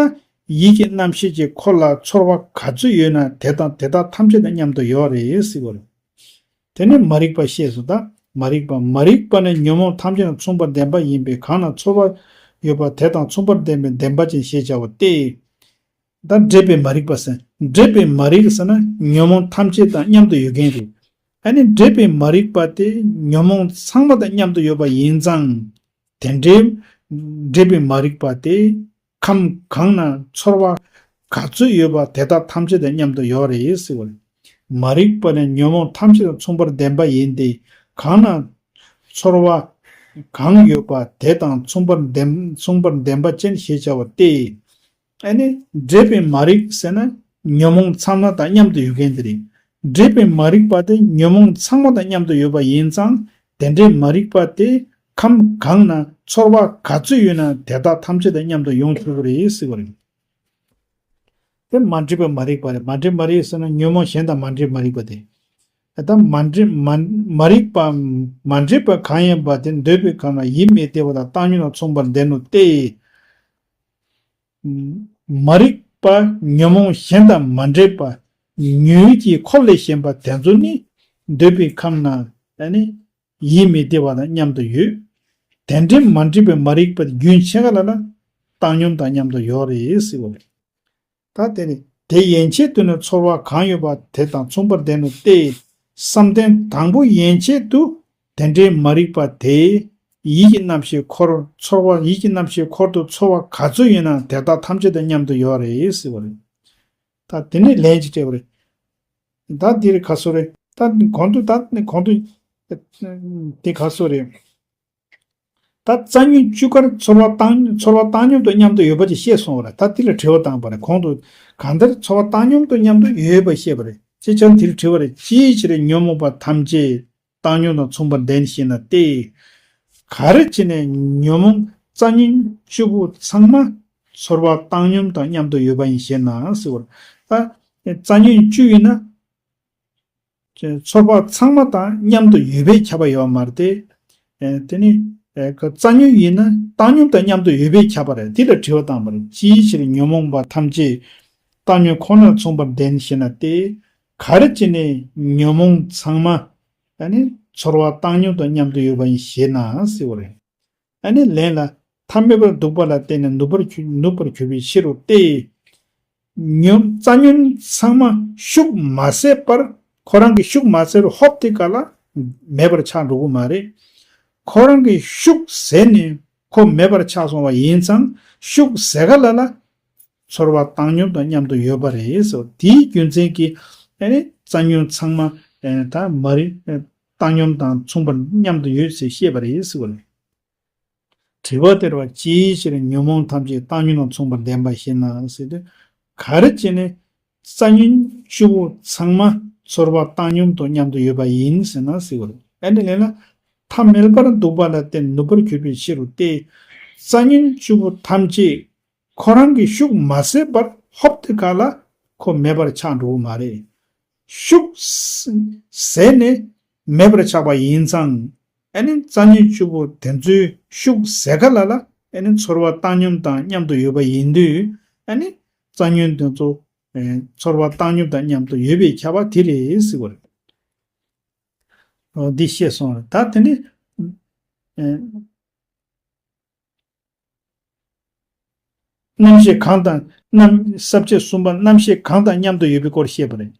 ཡིད་ཀྱི་རྣམ་ཤེས་ཀྱི་འཁོར་ལ་ཚོར་བ་ག་ཚོད་ཡོད་ན་དེ་དང་དེ་དག་ཐམས་ཅད་དང་མཉམ་དུ་ཡོད་རེད་ཟེར་བ་རེད། དེ་ནི་མ་རིག་པ་ཤེས་སོ། ད་མ་རིག་པ་མ་རིག་པ་ནི་ཉོན་མོངས་ཐམས་ཅད་དང་མཚུངས་པར་ལྡན་པ་ཡིན་པས་གང་ན་ཚོར་བ་ཡོད་པ་དེ་དང་མཚུངས་པར་ལྡན་པའི་བདེན་པ་ཅན་ཞེས་བྱ་བ་སྟེ། ད་འདྲེས་པའི་མ་རིག་པ་ཟེར། འདྲེས་པའི་མ་རིག་ཟེར་ན་ཉོན་མོངས་ཐམས་ཅད་དང་མཉམ་དུ་ཡོད་མཁན་རེད། ཨ་ནི་འདྲེས་པའི་མ་རིག་པ་དེ་ཉོན་མོངས་ཚང་མ་དང་མཉམ་དུ་ཡོད་པ་ཡིན་ཙང་། དེ་འདྲའི་འདྲེས་པའི་མ་རིག་པ་དེ་ཁམས་གང་ན་ཚོར་བ་ག་ཚོད་ཡོད་པ་དེ་དག་ཐམས་ཅད་དང་མཉམ་དུ་ཡོད་རེད་ཟེར་བ་རེད། མ་རིག་པ་ནི་ཉོན་མོངས་ཐམས་ཅད་དང་མཚུངས་པར་ལྡན་པ་ཡིན་ཏེ། གང་ན་ཚོར་བ་གང་ཡོད་པ་དེ་དང་མཚུངས་པར་ལྡན་མཚུངས་པར་ལྡན་པ་ཅན་ཞེས་བྱ་བ་སྟེ། ཨ་ནི་འདྲེས་པའི་མ་རིག་ཟེར་ན་ཉོན་མོངས་ཚང་མ་དང་མཉམ་དུ་ཡོད་མཁན་དེ་རེད། འདྲེས་པའི་མ་རིག་པ་དེ་ཉོན་མོངས་ཚང་མ་དང་མཉམ་དུ་ཡོད་པ་ཡིན་ཙང་དེ་འདྲའི་མ་རིག་པ་དེ་ཁམས་གང་ན་ཚོར་བ་ག་ཚོད་ཡོད་ན་དེ་དག་ཐམས་ཅད་དང་མཉམ་དུ་ཡོང་ཐུབ་ཀྱི་རེད་ཟེར་བ་རེད། དེ་མ་འདྲེས་པའི་མ་རིག་པ་རེད། མ་འདྲེས་མ་རིག་ཟེར་ན་ཉོན་མོངས་གཞན་དང་མ་འདྲེས་མ་རིག་པ་དེ། ད་མ་འདྲེས་མ་མ་རིག་པ་མ་འདྲེས་པ་གང་ཡིན་པ་དེ་འདོད་པའི་ཁམས་ན་ཡིད་མི་བདེ་བ་དང་བཏང་སྙོམས་དང་མཚུངས་པར་ལྡན་ནོ་སྟེ། མ་རིག་པ་ཉོན་མོངས་གཞན་དང་མ་འདྲེས་པ། ཉོན་ཡིད་ཀྱི་འཁོར་ལས་གཞན་པ་དེ་ཚོ་ནི། འདོད་པའི་ཁམས་ན་ཨ་ནི་ཡིད་མི་བདེ་བ་དང་མཉམ་དུ་ཡོད། དེ་འདྲའི་མ་འདྲེས་པའི་མ་རིག་པ་རྒྱུན་ཆད་ག་ལ་ལ་བཏང་སྙོམས་དང་མཉམ་དུ་ཡོད་རེད་ཟེར་བ་རེད། ད་དེ་ནི་དེ་ཡན་ཆད་དུ་ནི་ཚོར་བ་གང་ཡོད་པ་དེ་དང་མཚུངས་པར་ལྡན་ནོ་སྟེ། བསམ་གཏན་དང་པོ་ཡན་ཆད་དུ་དེ་འདྲའི་མ་རིག་པ་དེ་ཡིད་ཀྱི་རྣམ་ཤེས་འཁོར་ཚོར་བ་ཡིད་ཀྱི་རྣམ་ཤེས་འཁོར་དུ་ཚོར་བ་ག་ཚོད་ཡོད་ན་དེ་དག་ཐམས་ཅད་དང་མཉམ་དུ་ཡོད་རེད་ཟེར་བ་རེད། ད་དེ་ནས་ལན་ཅིག་སྤྲད་པ་རེད། ད་འདིར་ག་སོ་རེད། ད་གོང་དུ་ད་གོང་དུ་དེ་ག་སོ་རེད། ད་རྩ་ཉོན་བཅུ་ཀར་ཚོར་བ་བཏང་ཚོར་བ་བཏང་སྙོམས་དང་མཉམ་དུ་ཡོད་པ་ཅིག་བཤད་སོང་བ་རེད། ད་དེ་ལ་དྲི་བ་བཏང་བ་རེད། གོང་དུ་གང་ལྟར་ཚོར་བ་བཏང་སྙོམས་དང་མཉམ་དུ་ཡོད་པ་བཤད་པ་རེད། ཅེས་བྱ་འདིར་དྲི་བ་རེད། ཅིའི་ཕྱིར་ཉོན་མོངས་པ་ཐམས་ཅད་བཏང་སྙོམས་དང་མཚུངས་པར་ལྡན་ཞེ་ན་སྟེ། ག་རེ་བྱས་ནས་ཉོན་མོངས་རྩ་ཉོན་བཅུ་པོ་ཚང་མ་ཚོར་བ་བཏང་སྙོམས་དང་མཉམ་དུ་ཡོད་པ་ཡིན་ཞེ་ན་ཟེར་བ་རེད། ད་རྩ་ཉོན་བཅུ་ཡིན་ན། ཚོར་བ་ཚང་མ་དང་མཉམ་དུ་ཡོད་པས་ཁྱབ་པ་ཡོད་མ་རེད་དེ། ཨེ་དེ་ནི་ཨེ་ག་རྩ་ཉོན་ཡིན་ན་བཏང་སྙོམས་དང་མཉམ་དུ་ཡོད་པས་ཁྱབ་པ་རེད། དེ་ལ་དྲི་བ་བཏང་བ་རེད། ཅིའི་ཕྱིར་ཉོན་མོངས་པ་ཐམས་ཅད་བཏང་སྙོམས་ཁོ་ནར་མཚུངས་པར་ལྡན་ཞེ་ན་སྟེ། ག་རེ་བྱས་ནས་ཉོན་མོངས་ཚང་མ་ཨ་ནི་ཚོར་བ་བཏང་སྙོམས་དང་མཉམ་དུ་ཡོད་པ་ཡིན་ཞེ་ན་ཟེར་བ་རེད། ཨ་ནི་ལན་ལ། ཐ་མལ་པར་འདུག་པ་ལ་བརྟེན་ནས་ནུབ་པར་གྱུར་ནུབ་པར་གྱུར་པའི་ཕྱིར་རོ་སྟེ། ཉོན་རྩ་ཉོན་ཚང་མ་ཤུགས་མ་ཟད་པར་ཁོ་རང་གི་ཤུགས་མ་ཟད་པར་ཧོབ་སྟེ་ག་ལ་མེད་པར་ཆགས་འགྲོ་གི་མ་རེད། ཁོ་རང་གི་ཤུགས་ཟད་ནས་ཁོ་མེད་པར་ཆགས་སོང་བ་ཡིན་ཙང་ཤུགས་ཟད་ག་ལ་ལ་ཚོར་བ་བཏང་སྙོམས་དང་མཉམ་དུ་ཡོད་པ་རེད་ཟེར། དེའི་རྒྱུ་མཚན་གྱིས་ཨ་ནི་རྩ་ཉོན་ཚང་མ་ཨ་ནི་ད་མ་རིག་བཏང་སྙོམས་དང་མཚུངས་པར་མཉམ་དུ་ཡོད་ཟེར་བཤད་པ་རེད་ཟེར་བ་རེད། དྲི་བ་དེར་བ་ཅིའི་ཕྱིར་ཉོན་མོངས་ཐམས་ཅད་བཏང་སྙོམས་དང་མཚུངས་པར་ལྡན་པ་ཞེ་ན་ཟེར་དུས། ག་རེ་བྱས་ནས་རྩ་ཉོན་བཅུ་པོ་ཚང་མ་ཚོར་བ་བཏང་སྙོམས་དང་མཉམ་དུ་ཡོད་པ་ཡིན་ཟེར་ན་ཟེར་བ་རེད། ཨ་ནི་ལན་ལ། ཐ་མལ་པར་འདུག་པ་ལ་བརྟེན་ནུབ་པར་གྱུར་པའི་ཕྱིར་རོ་སྟེ། རྩ་ཉོན་བཅུ་པོ་ཐམས་ཅད་ཁོ་རང་གི་ཤུགས་མ་ཟད་པར་ཧོབ་སྟེ་ག་ལ་ཁོ་མེད་པར་ཆགས་འགྲོ་གི་མ་རེད། ཤུགས་ཟད་ནས་མེད་པར་ཆགས་པ་ཡིན་ཙང་། ཨ་ནི་རྩ་ཉོན་བཅུ་པོ་དེ་ཚོའི་ཤུགས་ཟད་ག་ལ་ལ་ཨ་ནི་ཚོར་བ་བཏང་སྙོམས་དང་མཉམ་དུ་ཡོད་པ་ཡིན་དུས། ཨ་ནི་རྩ་ཉོན་དེ་ཚོ་ཚོར་བ་བཏང་སྙོམས་དང་མཉམ་དུ་ཡོད་པས་ཁྱབ་པ་དེ་རེད་ཟེར་བ་རེད། འོ་འདི་ཤེས་སོང་རེད། ད་དེ་ནི་རྣམ་ཤེས་གང་དང་རྣམ་ས་བཅད་གསུམ་པ་རྣམ་ཤེས་གང་དང་མཉམ་དུ་ཡོད་པའི་སྐོར་བཤད་པ་རེད།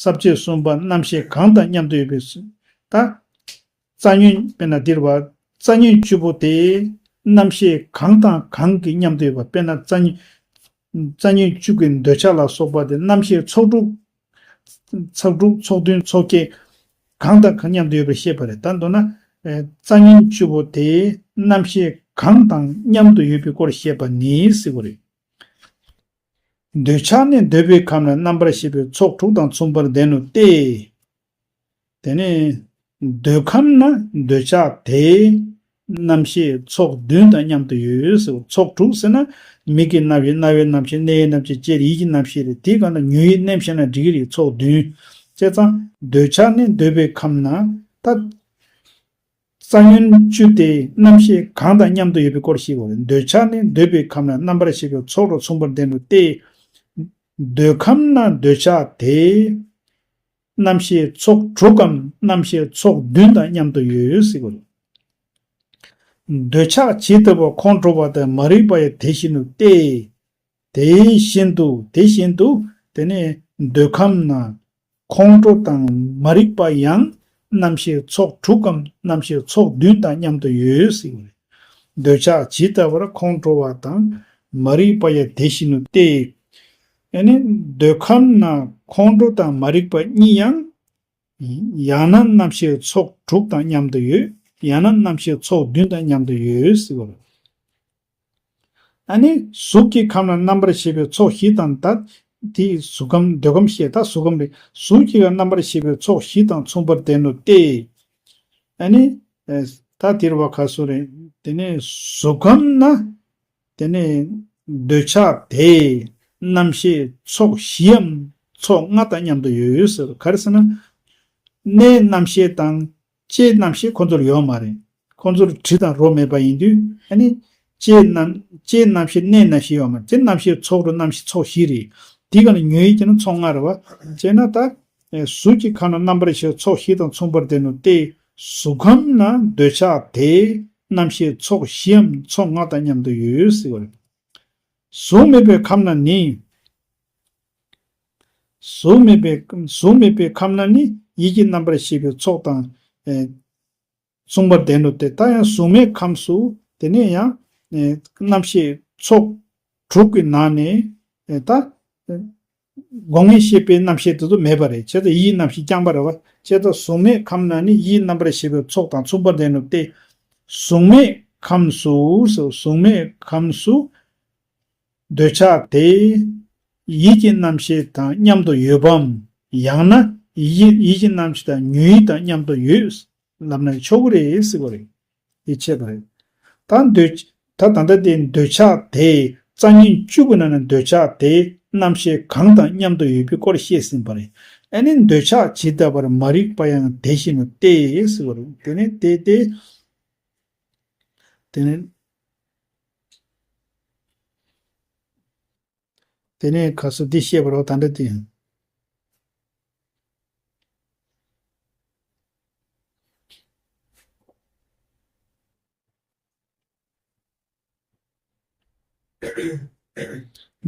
ས་བཅད་གསུམ་པ་རྣམ་ཤེས་གང་དང་མཉམ་དུ་ཡོད་པའི་ས་ད། རྩ་ཉོན་དཔེར་ན་འདིར་བ། རྩ་ཉོན་བཅུ་པོ་དེ་རྣམ་ཤེས་གང་དང་གང་གིས་མཉམ་དུ་ཡོད་པ། དཔེར་ན་རྩ་ཉོན་རྩ་ཉོན་བཅུ་གི་འདོད་ཆགས་ལ་སོགས་པ་དེ་རྣམ་ཤེས་ཚོགས་དྲུག་ཚོགས་དྲུག་ཚོགས་བདུན་ཚོགས་བརྒྱད་གང་དང་གང་མཉམ་དུ་ཡོད་པར་བཤད་པ་རེད། ད་མདོར་ན། ཨེ་རྩ་ཉོན་བཅུ་པོ་དེ་རྣམ་ཤེས་གང་དང་མཉམ་དུ་ཡོད་པའི་སྐོར་བཤད་པ་ནི་ཟེར་བ་རེད། འདོད་ཆགས་ནི་འདོད་པའི་ཁམས་ན་རྣམ་པར་ཤེས་པའི་ཚོགས་དྲུག་དང་མཚུངས་པར་ལྡན་ནོ་སྟེ། དེ་ནས་འདོད་ཁམས་ན་འདོད་ཆགས་དེ་རྣམ་ཤེས་ཚོགས་བདུན་དང་མཉམ་དུ་ཡོད་ཟེར། ཚོགས་དྲུག་ཟེར་ན་མིག་གི་རྣམ་ཤེས་རྣ་བའི་རྣམ་ཤེས་སྣའི་རྣམ་ཤེས་བཅས་ཡིད་ཀྱི་རྣམ་ཤེས་རེད། དེའི་སྒང་ལ་ཉོན་ཡིད་མནན་བྱས་ན་འགྲིག་གི་རེད། ཚོགས་བདུན། བྱས་ཙང་འདོད་ཆགས་ནི་འདོད་པའི་ཁམས་ན་ད། རྩ་ཉོན་བཅུ་དེ་རྣམ་ཤེས་གང་དང་མཉམ་དུ་ཡོད་པའི་སྐོར་ཞིག་གོ། འདོད་ཆགས་ནི་འདོད་པའི་ཁམས་ན་རྣམ་པར་ཤེས་པའི་ཚོགས་དྲུག་མཚུངས་པར་ལྡན་ནོ་སྟེ། འདོད་ཁམས་ན་འདོད་ཆགས་དེ་རྣམ་ཤེས་ཚོགས་དྲུག་གམ་རྣམ་ཤེས་ཚོགས་བདུན་དང་མཉམ་དུ་ཡོད་ཟེར་གོ། འདོད་ཆགས་ཇི་ལྟ་བུ་ཁོང་ཁྲོ་བ་དང་མ་རིག་པ་ཡང་དེ་བཞིན་ནོ་སྟེ། དེ་བཞིན་དུ་དེ་བཞིན་དུ་དེ་ནས་འདོད་ཁམས་ན་ཁོང་ཁྲོ་དང་མ་རིག་པ་ཡང་རྣམ་ཤེས་ཚོགས་དྲུག་གམ་རྣམ་ཤེས་ཚོགས་བདུན་དང་མཉམ་དུ་ཡོད་ཟེར་བ་རེད། འདོད་ཆགས་ཇི་ལྟ་བར་ཁོང་ཁྲོ་བ་དང་མ་རིག་པ་ཡང་དེ་བཞིན་ནོ་སྟེ། ཨ་ནི་འདོད་ཁམས་ན་ཁོང་ཁྲོ་དང་མ་རིག་པ་གཉིས་ཡང་ཡང་ན་རྣམ་ཤེས་ཚོགས་དྲུག་དང་མཉམ་དུ་ཡོད། ཡང་ན་རྣམ་ཤེས་ཚོགས་བདུན་དང་མཉམ་དུ་ཡོད་ཟེར་བ་རེད། ཨ་ནི་གཟུགས་ཀྱི་ཁམས་ལ་རྣམ་པར་ཤེས་པའི་ཚོགས་བཞི་དང་། ད་དེ་གཟུགས་ཁམས་འདོད་ཁམས་ཤེས་ད་གཟུགས་ཁམས་རེད། གཟུགས་ཀྱི་ཁམས་རྣམ་པར་ཤེས་པའི་ཚོགས་བཞི་དང་མཚུངས་པར་ལྡན་ནོ་སྟེ། ཨ་ནི་ད་དེར་བ་ག་སོ་རེད། དེ་ནས་གཟུགས་ཁམས་ན་དེ་ནས་འདོད་ཆགས་དེ་རྣམ་ཤེས་ཚོགས་བཞིའམ་ཚོགས་ལྔ་དང་མཉམ་དུ་ཡོད་ཟེར། ག་རེ་ཟེར་ན། སྣའི་རྣམ་ཤེས་དང་ལྕེའི་རྣམ་ཤེས་ཁོ་ཚོར་ཡོད་མ་རེད། ཁོ་ཚོར་དྲི་དང་རོ་མེད་པ་ཡིན་དུས་ཨ་ནི་ ལྕེའི་རྣམ་ལྕེའི་རྣམ་ཤེས་སྣའི་རྣམ་ཤེས་ཡོད་མ་རེད། དེ་རྣམ་ཤེས་ཚོགས་དྲུག་རྣམ་ཤེས་ཚོགས་བཞི་རེད། དེའི་སྒང་ལ་ཉོན་ཡིད་ཀྱི་ནི་ཚོགས་ལྔ་རེད་བ། བྱས་ན་ད། ཨེ་གཟུགས་ཀྱི་ཁམས་ལ་རྣམ་པར་ཤེས་པའི་ཚོགས་བཞི་དང་མཚུངས་པར་ལྡན་ནོ་སྟེ། གཟུགས་ཁམས་ན་འདོད་ཆགས་དེའི་རྣམ་ཤེས་ཚོགས་བཞིའམ་ཚོགས་ལྔ་དང་མཉམ་དུ་ཡོད་ཟེར་བ་རེད། གཟུགས་མེད་པའི་ཁམས་ན་ནི། གཟུགས་མེད་པའི་གཟུགས་མེད་པའི་ཁམས་ན་ནི་ཡིད་ཀྱི་རྣམ་པར་ཤེས་པའི་ཚོགས་དང་། ཨེ་མཚུངས་པར་ལྡན་ནོ་སྟེ། ད་ཡང་གཟུགས་མེད་ཁམས་སུ་དེ་ནས་ཡང་། ཨེ་རྣམ་ཤེས་ཚོགས་དྲུག་གི་ནང་ནས། ཨེ་ད། སྒོ་ལྔའི་ཤེས་པའི་རྣམ་ཤེས་དེ་ཚོ་མེད་པ་རེད། བྱས་ཙང་ཡིད་རྣམ་ཤེས་རྐྱང་པ་རེད་བ། བྱས་ཙང་གཟུགས་མེད་ཁམས་ན་ནི་ཡིད་རྣམ་པར་ཤེས་པའི་ཚོགས་དང་མཚུངས་པར་ལྡན་ནོ་སྟེ། གཟུགས་མེད་ཁམས་སུ་ཟེར། གཟུགས་མེད་ཁམས་སུ་འདོད་ཆགས་དེ་ཡིད་ཀྱི་རྣམ་ཤེས་དང་མཉམ་དུ་ཡོད་པའམ། ཡང་ན་ཡིད་ཡིད་ཀྱི་རྣམ་ཤེས་དང་ཉོན་ཡིད་དང་མཉམ་དུ་ཡོད་ལབ་ན་ཆོག་གི་རེད་ཟེར་བ་རེད། དེ་འཆད་པ་རེད། ད་འདོད། ད་ད་ལྟ་དེ་འདོད་ཆགས་དེ་རྩ་ཉིད་བཅུ་གི་ནང་ནས་འདོད་ཆགས་དེ་རྣམ་ཤེས་གང་དང་མཉམ་དུ་ཡོད་པའི་སྐོར་བཤད་ཟིན་པ་རེད། ཨ་ནི་འདོད་ཆགས་ཇི་ལྟ་བར་མ་རིག་པ་ཡང་དེ་བཞིན་ནོ་སྟེ་ཟེར་བ་རེད། དེ་ནས་དེ་དེ། དེ་ནས། དེ་ནས་ག་སོ་འདི་བཤད་པ་རོ། ད་འདྲ་དེ།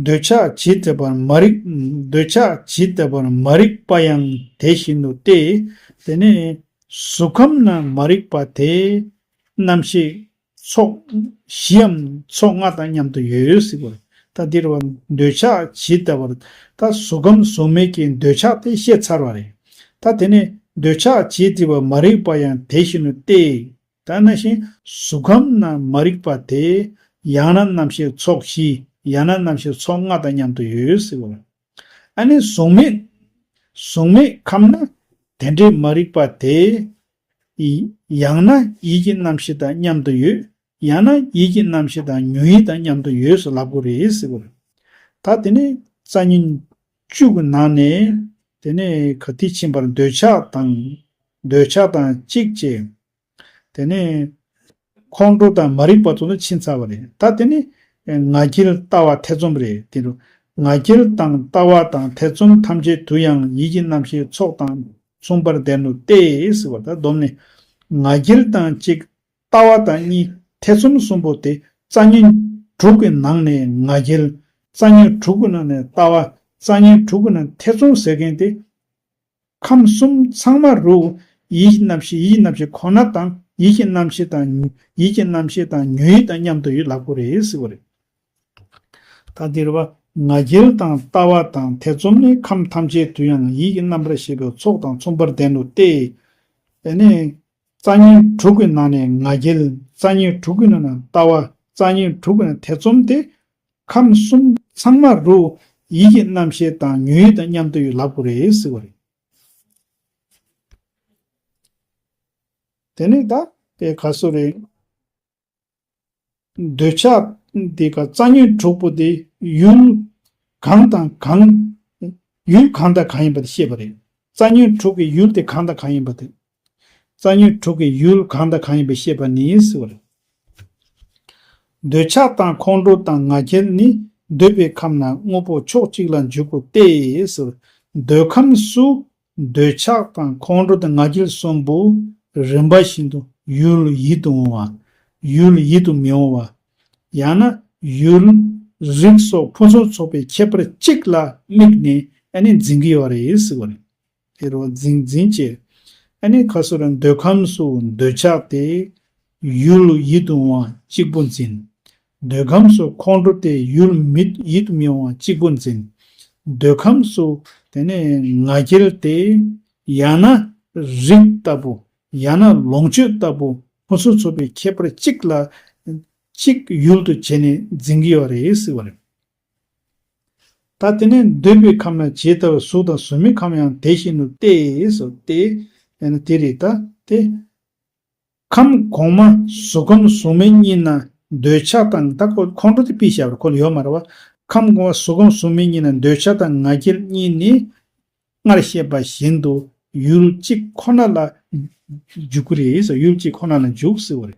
འདོད་ཆགས་ཇི་ལྟ་བར་མ་རིག་འདོད་ཆགས་ཇི་ལྟ་བར་མ་རིག་པ་ཡང་དེ་བཞིན་དུ་སྟེ། དེ་ནས་གཟུགས་ཁམས་ན་མ་རིག་པ་དེ་རྣམ་ཤེས་ཚོགས་བཞིའམ་ཚོགས་ལྔ་དང་མཉམ་དུ་ཡོད་ཟེར་བ། ད་འདིར་བ་འདོད་ཆགས་ཇི་ལྟ་བར། ད་གཟུགས་ཁམས་གཟུགས་མེད་ཀྱི་འདོད་ཆགས་དེ་བཤད་ཚར་བ་རེད། ད་དེ་ནས་འདོད་ཆགས་ཇི་ལྟ་བར་མ་རིག་པ་ཡང་དེ་བཞིན་དུ་སྟེ། ད་ན་བཞིན་གཟུགས་ཁམས་ན་མ་རིག་པ་དེ་ཡང་ན་རྣམ་ཤེས་ཚོགས་བཞི་ཡང་ན་རྣམ་ཤེས་ཚོགས་ལྔ་དང་མཉམ་དུ་ཡོད་ཟེར་བ། ཨ་ནི་གཟུགས་མེད་གཟུགས་མེད་ཁམས་ན་དེ་འདྲའི་མ་རིག་པ་དེ་ཡང་ན་ཡིད་ཀྱི་རྣམ་ཤེས་དང་མཉམ་དུ་ཡོད། ཡང་ན་ཡིད་ཀྱི་རྣམ་ཤེས་དང་ཉོན་ཡིད་དང་མཉམ་དུ་ཡོད་ཟེར་ལབ་དགོས་རེད་ཟེར་བ། ད་དེ་ནི་རྩ་ཉིད་བཅུ་གི་ནང་ནས་དེ་ནས་ག་དེ་ཕྱིན་པར་འདོད་ཆགས་དང་འདོད་ཆགས་དང་གཅིག་བཅས། དེ་ནས་ཁོང་ཁྲོ་དང་མ་རིག་པ་ཚོ་ནི་ཕྱིན་ཚར་བ་རེད། ད་དེ་ནི་ང་རྒྱལ་ལྟ་བ་ཐེ་ཚོམ་རེད། དེ་རུ་ང་རྒྱལ་དང་ལྟ་བ་དང་ཐེ་ཚོམ་ཐམས་ཅད་དུ་ཡང་ཡིད་ཀྱི་རྣམ་ཤེས་ཚོགས་དང་མཚུངས་པར་ལྡན་ནོ་སྟེ་ཟེར་བ། ད་སྡོམ་ནི་ང་རྒྱལ་དང་གཅིག་ལྟ་བ་དང་གཉིས། ཐེ་ཚོམ་གསུམ་པོ་དེ་རྩ་ཉིད་དྲུག་གི་ནང་ནས་ང་རྒྱལ། རྩ་ཉིད་དྲུག་གི་ནང་ནས་ལྟ་བ། རྩ་ཉིད་དྲུག་གི་ནང་ཐེ་ཚོམ་ཟེར་མཁན་དེ། ཁམས་གསུམ་ཚང་མ་རུ་ཡིད་ཀྱི་རྣམ་ཤེས་ཡིད་ཀྱི་རྣམ་ཤེས་ཁོ་ན་དང་ཡིད་ཀྱི་རྣམ་ཤེས་དང་ཡིད་ཀྱི་རྣམ་ཤེས་དང་ཉོན་ཡིད་དང་མཉམ་དུ་ཡོད་ལབ་དགོས་རེད་ཟེར་བ་རེད། ད་འདིར་བ་ང་རྒྱལ་དང་ལྟ་བ་དང་ཐེ་ཚོམ་ནི་ཁམས་ཐམས་ཅད་དུ་ཡང་ཡིད་ཀྱི་རྣམ་པར་ཤེས་པའི་ཚོགས་དང་མཚུངས་པར་ལྡན་ནོ་སྟེ། དེ་ནས་རྩ་ཉིད་དྲུག་གི་ནང་ནས་ང་རྒྱལ། རྩ་ཉིད་དྲུག་གི་ནང་ནས་ལྟ་བ། རྩ་ཉིད་དྲུག་གི་ནང་ཐེ་ཚོམ་སྟེ། ཁམས་གསུམ་ཚང་མ་རུ་ཡིད་ཀྱི་རྣམ་ཤེས་དང་ཉོན་ཡིད་དང་མཉམ་དུ་ཡོད་ལབ་དགོས་རེད་ཟེར་བ་རེད། དེ་ནས་ད་དེ་ག་སོ་རེད། འདོད་ཆགས་འདི་ག་རྩ་ཉིད་དྲུག་པོ་དེ་ཡུལ་གང་དང་གང་། ཡུལ་གང་དང་གང་ཡིན་པ་དེ་བཤད་པ་རེད། རྩ་ཉིད་དྲུག་གི་ཡུལ་དེ་གང་དང་གང་ཡིན་པ་དེ། རྩ་ཉིད་དྲུག་གི་ཡུལ་གང་དང་གང་ཡིན་པ་བཤད་པ་ནི་ཟེར་བ་རེད། འདོད་ཆགས་དང་ཁོང་ཁྲོ་དང་ང་རྒྱལ་ནི་འདོད་པའི་ཁམས་ན་དངོས་པོ་ཕྱོགས་གཅིག་ལ་འཇུག་པོ་སྟེ་ཟེར། འདོད་ཁམས་སུ་འདོད་ཆགས་དང་ཁོང་ཁྲོ་དང་ང་རྒྱལ་གསུམ་པོ་རིམ་པ་བཞིན་དུ་ཡུལ་ཡིད་དུ་འོང་བ། ཡུལ་ཡིད་དུ་མི་འོང་བ། ཡང་ན་ཡུལ་རིགས་སོགས་ཕུན་སུམ་ཚོགས་པའི་ཁྱད་པར་གཅིག་ལ་དམིགས་ནས་ཨ་ནི་འཛིན་གྱི་ཡོད་རེད་ཟེར་བ་རེད། དེ་རུ་འཛིན་འཛིན་བྱེད། ཨ་ནི་ཁ་སོ་ར་འདོད་ཁམས་སུ་འདོད་ཆགས་ཏེ། ཡུལ་ཡིད་དུ་འོང་བ་གཅིག་པུ་འཛིན། འདོད་ཁམས་སུ་ཁོང་ཁྲོ་སྟེ་ཡུལ་མི་ཡིད་དུ་མི་འོང་བ་གཅིག་པུ་འཛིན། འདོད་ཁམས་སུ་དེ་ནས་ང་རྒྱལ་ཏེ། ཡང་ན་རིགས་ལྟ་བུ། ཡང་ན་ལོངས་སྤྱོད་ལྟ་བུ་ཕུན་སུམ་ཚོགས་པའི་ཁྱད་པར་གཅིག་ལ། གཅིག་ཡུལ་དུ་བྱས་ནས་འཛིན་གྱི་ཡོད་རེད་ཟེར་བ་རེད། ད་དེ་ནས་འདོད་པའི་ཁམས་ན་ཇི་ལྟ་བུ་གཟུགས་དང་གཟུགས་མེད་ཁམས་ཡང་དེ་བཞིན་དུ་སྟེ་ཟེར་ཏེ། ཡང་ན་དེ་རེད་ད་དེ། ཁམས་གོང་མ་གཟུགས་ཁམས་གཟུགས་མེད་གཉིས་ན་འདོད་ཆགས་དང་ད་ཁོ་ཁོང་ཁྲོ་དེ་ཕི་བཞག་པར་ཁོ་ལ་ཡོད་མ་རེད་བ། ཁམས་གོང་མ་གཟུགས་ཁམས་གཟུགས་མེད་གཉིས་ན་འདོད་ཆགས་དང་ང་རྒྱལ་གཉིས་ནི་སྔར་བཤད་པ་བཞིན་དུ་ཡུལ་གཅིག་ཁོ་ན་ལ་འཇུག་གི་རེད་ཟེར། ཡུལ་གཅིག་ཁོ་ན་ལ་འཇུག་ཟེར་བ་རེད།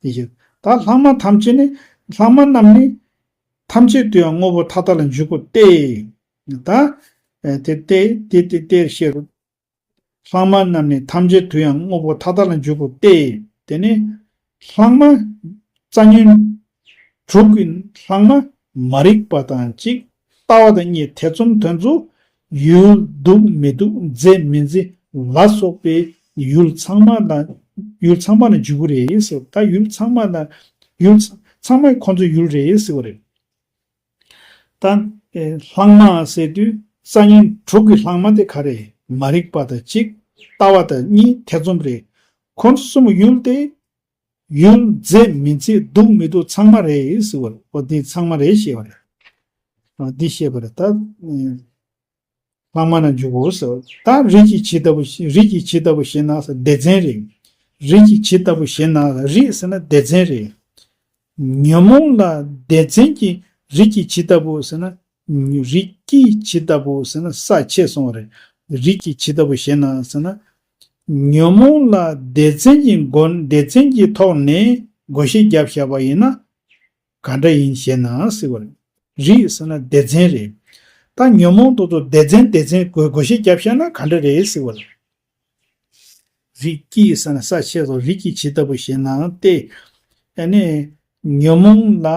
དེ་བཞིན་ ད་ལྷག་མ་ཐམས་ཅད་ནི། ལྷག་མ་རྣམས་ནི་ཐམས་ཅད་དུ་ཡང་དངོས་པོ་མཐའ་དག་ལ་འཇུག་གོ་སྟེ། ད་དེ་སྟེ་དེ་སྟེ་སྟེ་ཤེས་རུ། ལྷག་མ་རྣམས་ནི་ཐམས་ཅད་དུ་ཡང་དངོས་པོ་མཐའ་དག་ལ་འཇུག་གོ་སྟེ། དེ་ནི་ལྷག་མ་རྩ་ཉིད་དྲུག་གི་ལྷག་མ་མ་རིག་པ་དང་གཅིག་ལྟ་བ་དང་གཉིས་ཐེ་ཚོམ་དོན་ཚོ། ཡུལ་འདུག་མི་འདུག་མཛེས་མི་མཛེས་ལ་སོགས་པའི་ཡུལ་ཚང་མ་ལ། ཡུལ་ཚང་མ་ལ་འཇུག་གི་རེད་ཟེར། ད་ཡུལ་ཚང་མ་ལ། ཡུལ་ཚང་མ་ཁོ་ཚོའི་ཡུལ་རེད་ཟེར་བ་རེད། ད་ལྷག་མ་ཟེར་དུས་རྩ་ཉིད་དྲུག་གི་ལྷག་མ་དེ་ག་རེ། མ་རིག་པ་དང་གཅིག་ལྟ་བ་དང་གཉིས་ཐེ་ཚོམ་རེད། ཁོ་ཚོ་གསུམ་ཡུལ་དེ། ཡུལ་མཛེས་མི་མཛེས་འདུག་མི་འདུག་ཚང་མ་རེད་ཟེར་བ་རེད། འོ་འདི་ཚང་མ་རེད་ཞེས་པ་རེད། འོ་འདི་ཤེས་པ་རེད། ད་ལྷག་མ་ན་འཇུག་གོ་ཟེར། ད་རིགས་ཀྱི་བྱེད་ལྟ་བུ། རིགས་ཀྱི་བྱེད་ལྟ་བུ་ཞེ་ན་ཟེར་སྡེ་ཚན་རེད། རིགས་ཀྱི་བྱེད་ལྟ་བུ་ཞེ་ན་ཟེར། རིགས་ཟེར་ན་སྡེ་ཚན་རེད། ཉོན་མོངས་ལ་སྡེ་ཚན་གྱི། རིགས་ཀྱི་བྱེད་ལྟ་བུ་ཟེར་ན། རིགས་ཀྱི་བྱེད་ལྟ་བུ་ཟེར་ན་ས་ཆད་སོང་བ་རེད། རིགས་ཀྱི་བྱེད་ལྟ་བུ་ཞེ་ན་ཟེར་ན། ཉོན་མོངས་ལ་སྡེ་ཚན་གྱི་སྒོ། སྡེ་ཚན་གྱི་ཐོག་ནས་བགོ་བཤའ་བརྒྱབ་བཞག་པ་ཡིན་ན་ག་འདྲ་ཡིན་ཞེ་ན་ཟེར་བ་རེད། རིགས་ཟེར་ན་སྡེ་ཚན་རེད། ད་ཉོན་མོངས་དེ་ཚོ་སྡེ་ཚན་སྡེ་ཚན་བགོ་བགོ་བཤའ་བརྒྱབ་བཞག་ན་ག་འདྲ་རེད་ཟེར་བ་རེད། རིགས་ཀྱི་ཟེར་ན་ས་ཆད་སོང་། རིགས་ཀྱི་བྱེད་ལྟ་བུ་ཞེ་ན་སྟེ། ཨ་ནི་ཉོན་མོངས་ལ་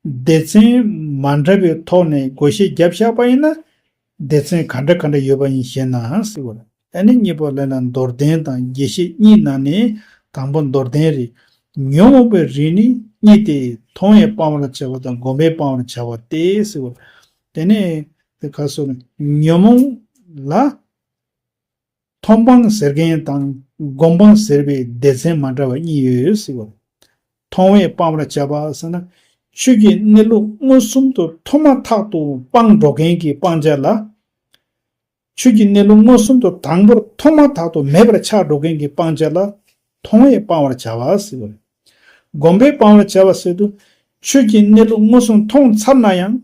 སྡེ་ཚན་མ་འདྲ་བའི་ཐོག་ནས་བགོ་བཤའ་བརྒྱབ་བཞག་པ་ཡིན་ན་སྡེ་ཚན་ག་འདྲ་ག་འདྲ་ཡོད་པ་ཡིན་ཞེ་ན་ཟེར་བ་རེད། ཨ་ནི་གཉིས་པོ་ལ་ལ་མདོར་བསྟན་དང་རྒྱས་བཤད་གཉིས་ནང་ནས་དང་པོ་མདོར་བསྟན་རེད། ཉོན་མོངས་པའི་རིགས་ནི་གཉིས་ཏེ། མཐོང་བས་སྤང་བར་བྱ་བ་དང་བསྒོམས་པས་སྤང་བར་བྱ་བ་སྟེ་ཟེར་བ་རེད། དེ་ནས་དེ་ག་སོ་ནས་ཉོན་མོངས་ལ། མཐོང་སྤང་ཟེར་མཁན་དང་སྒོམ་སྤང་ཟེར་བའི་སྡེ་ཚན་མ་འདྲ་བ་གཉིས་ཡོད་ཟེར་བ། མཐོང་བས་སྤང་བར་བྱ་བ་ཟེར་ན། ཆོས་ཀྱི་གནས་ལུགས་མངོན་སུམ་དུ་མཐོང་མ་ཐག་ཏུ་སྤང་འགྲོ་མཁན་གྱི་སྤང་བྱ་ལ། ཆོས་ཀྱི་གནས་ལུགས་མངོན་སུམ་དུ་དང་པོར་མཐོང་མ་ཐག་ཏུ་མེད་པར་ཆགས་འགྲོ་མཁན་གྱི་སྤང་བྱ་ལ། མཐོང་བས་སྤང་བར་བྱ་བ་ཟེར་བ། སྒོམ་པས་སྤང་བར་བྱ་བ་ཟེར་དུས། ཆོས་ཀྱི་གནས་ལུགས་མངོན་སུམ་མཐོང་ཚར་ན་ཡང་།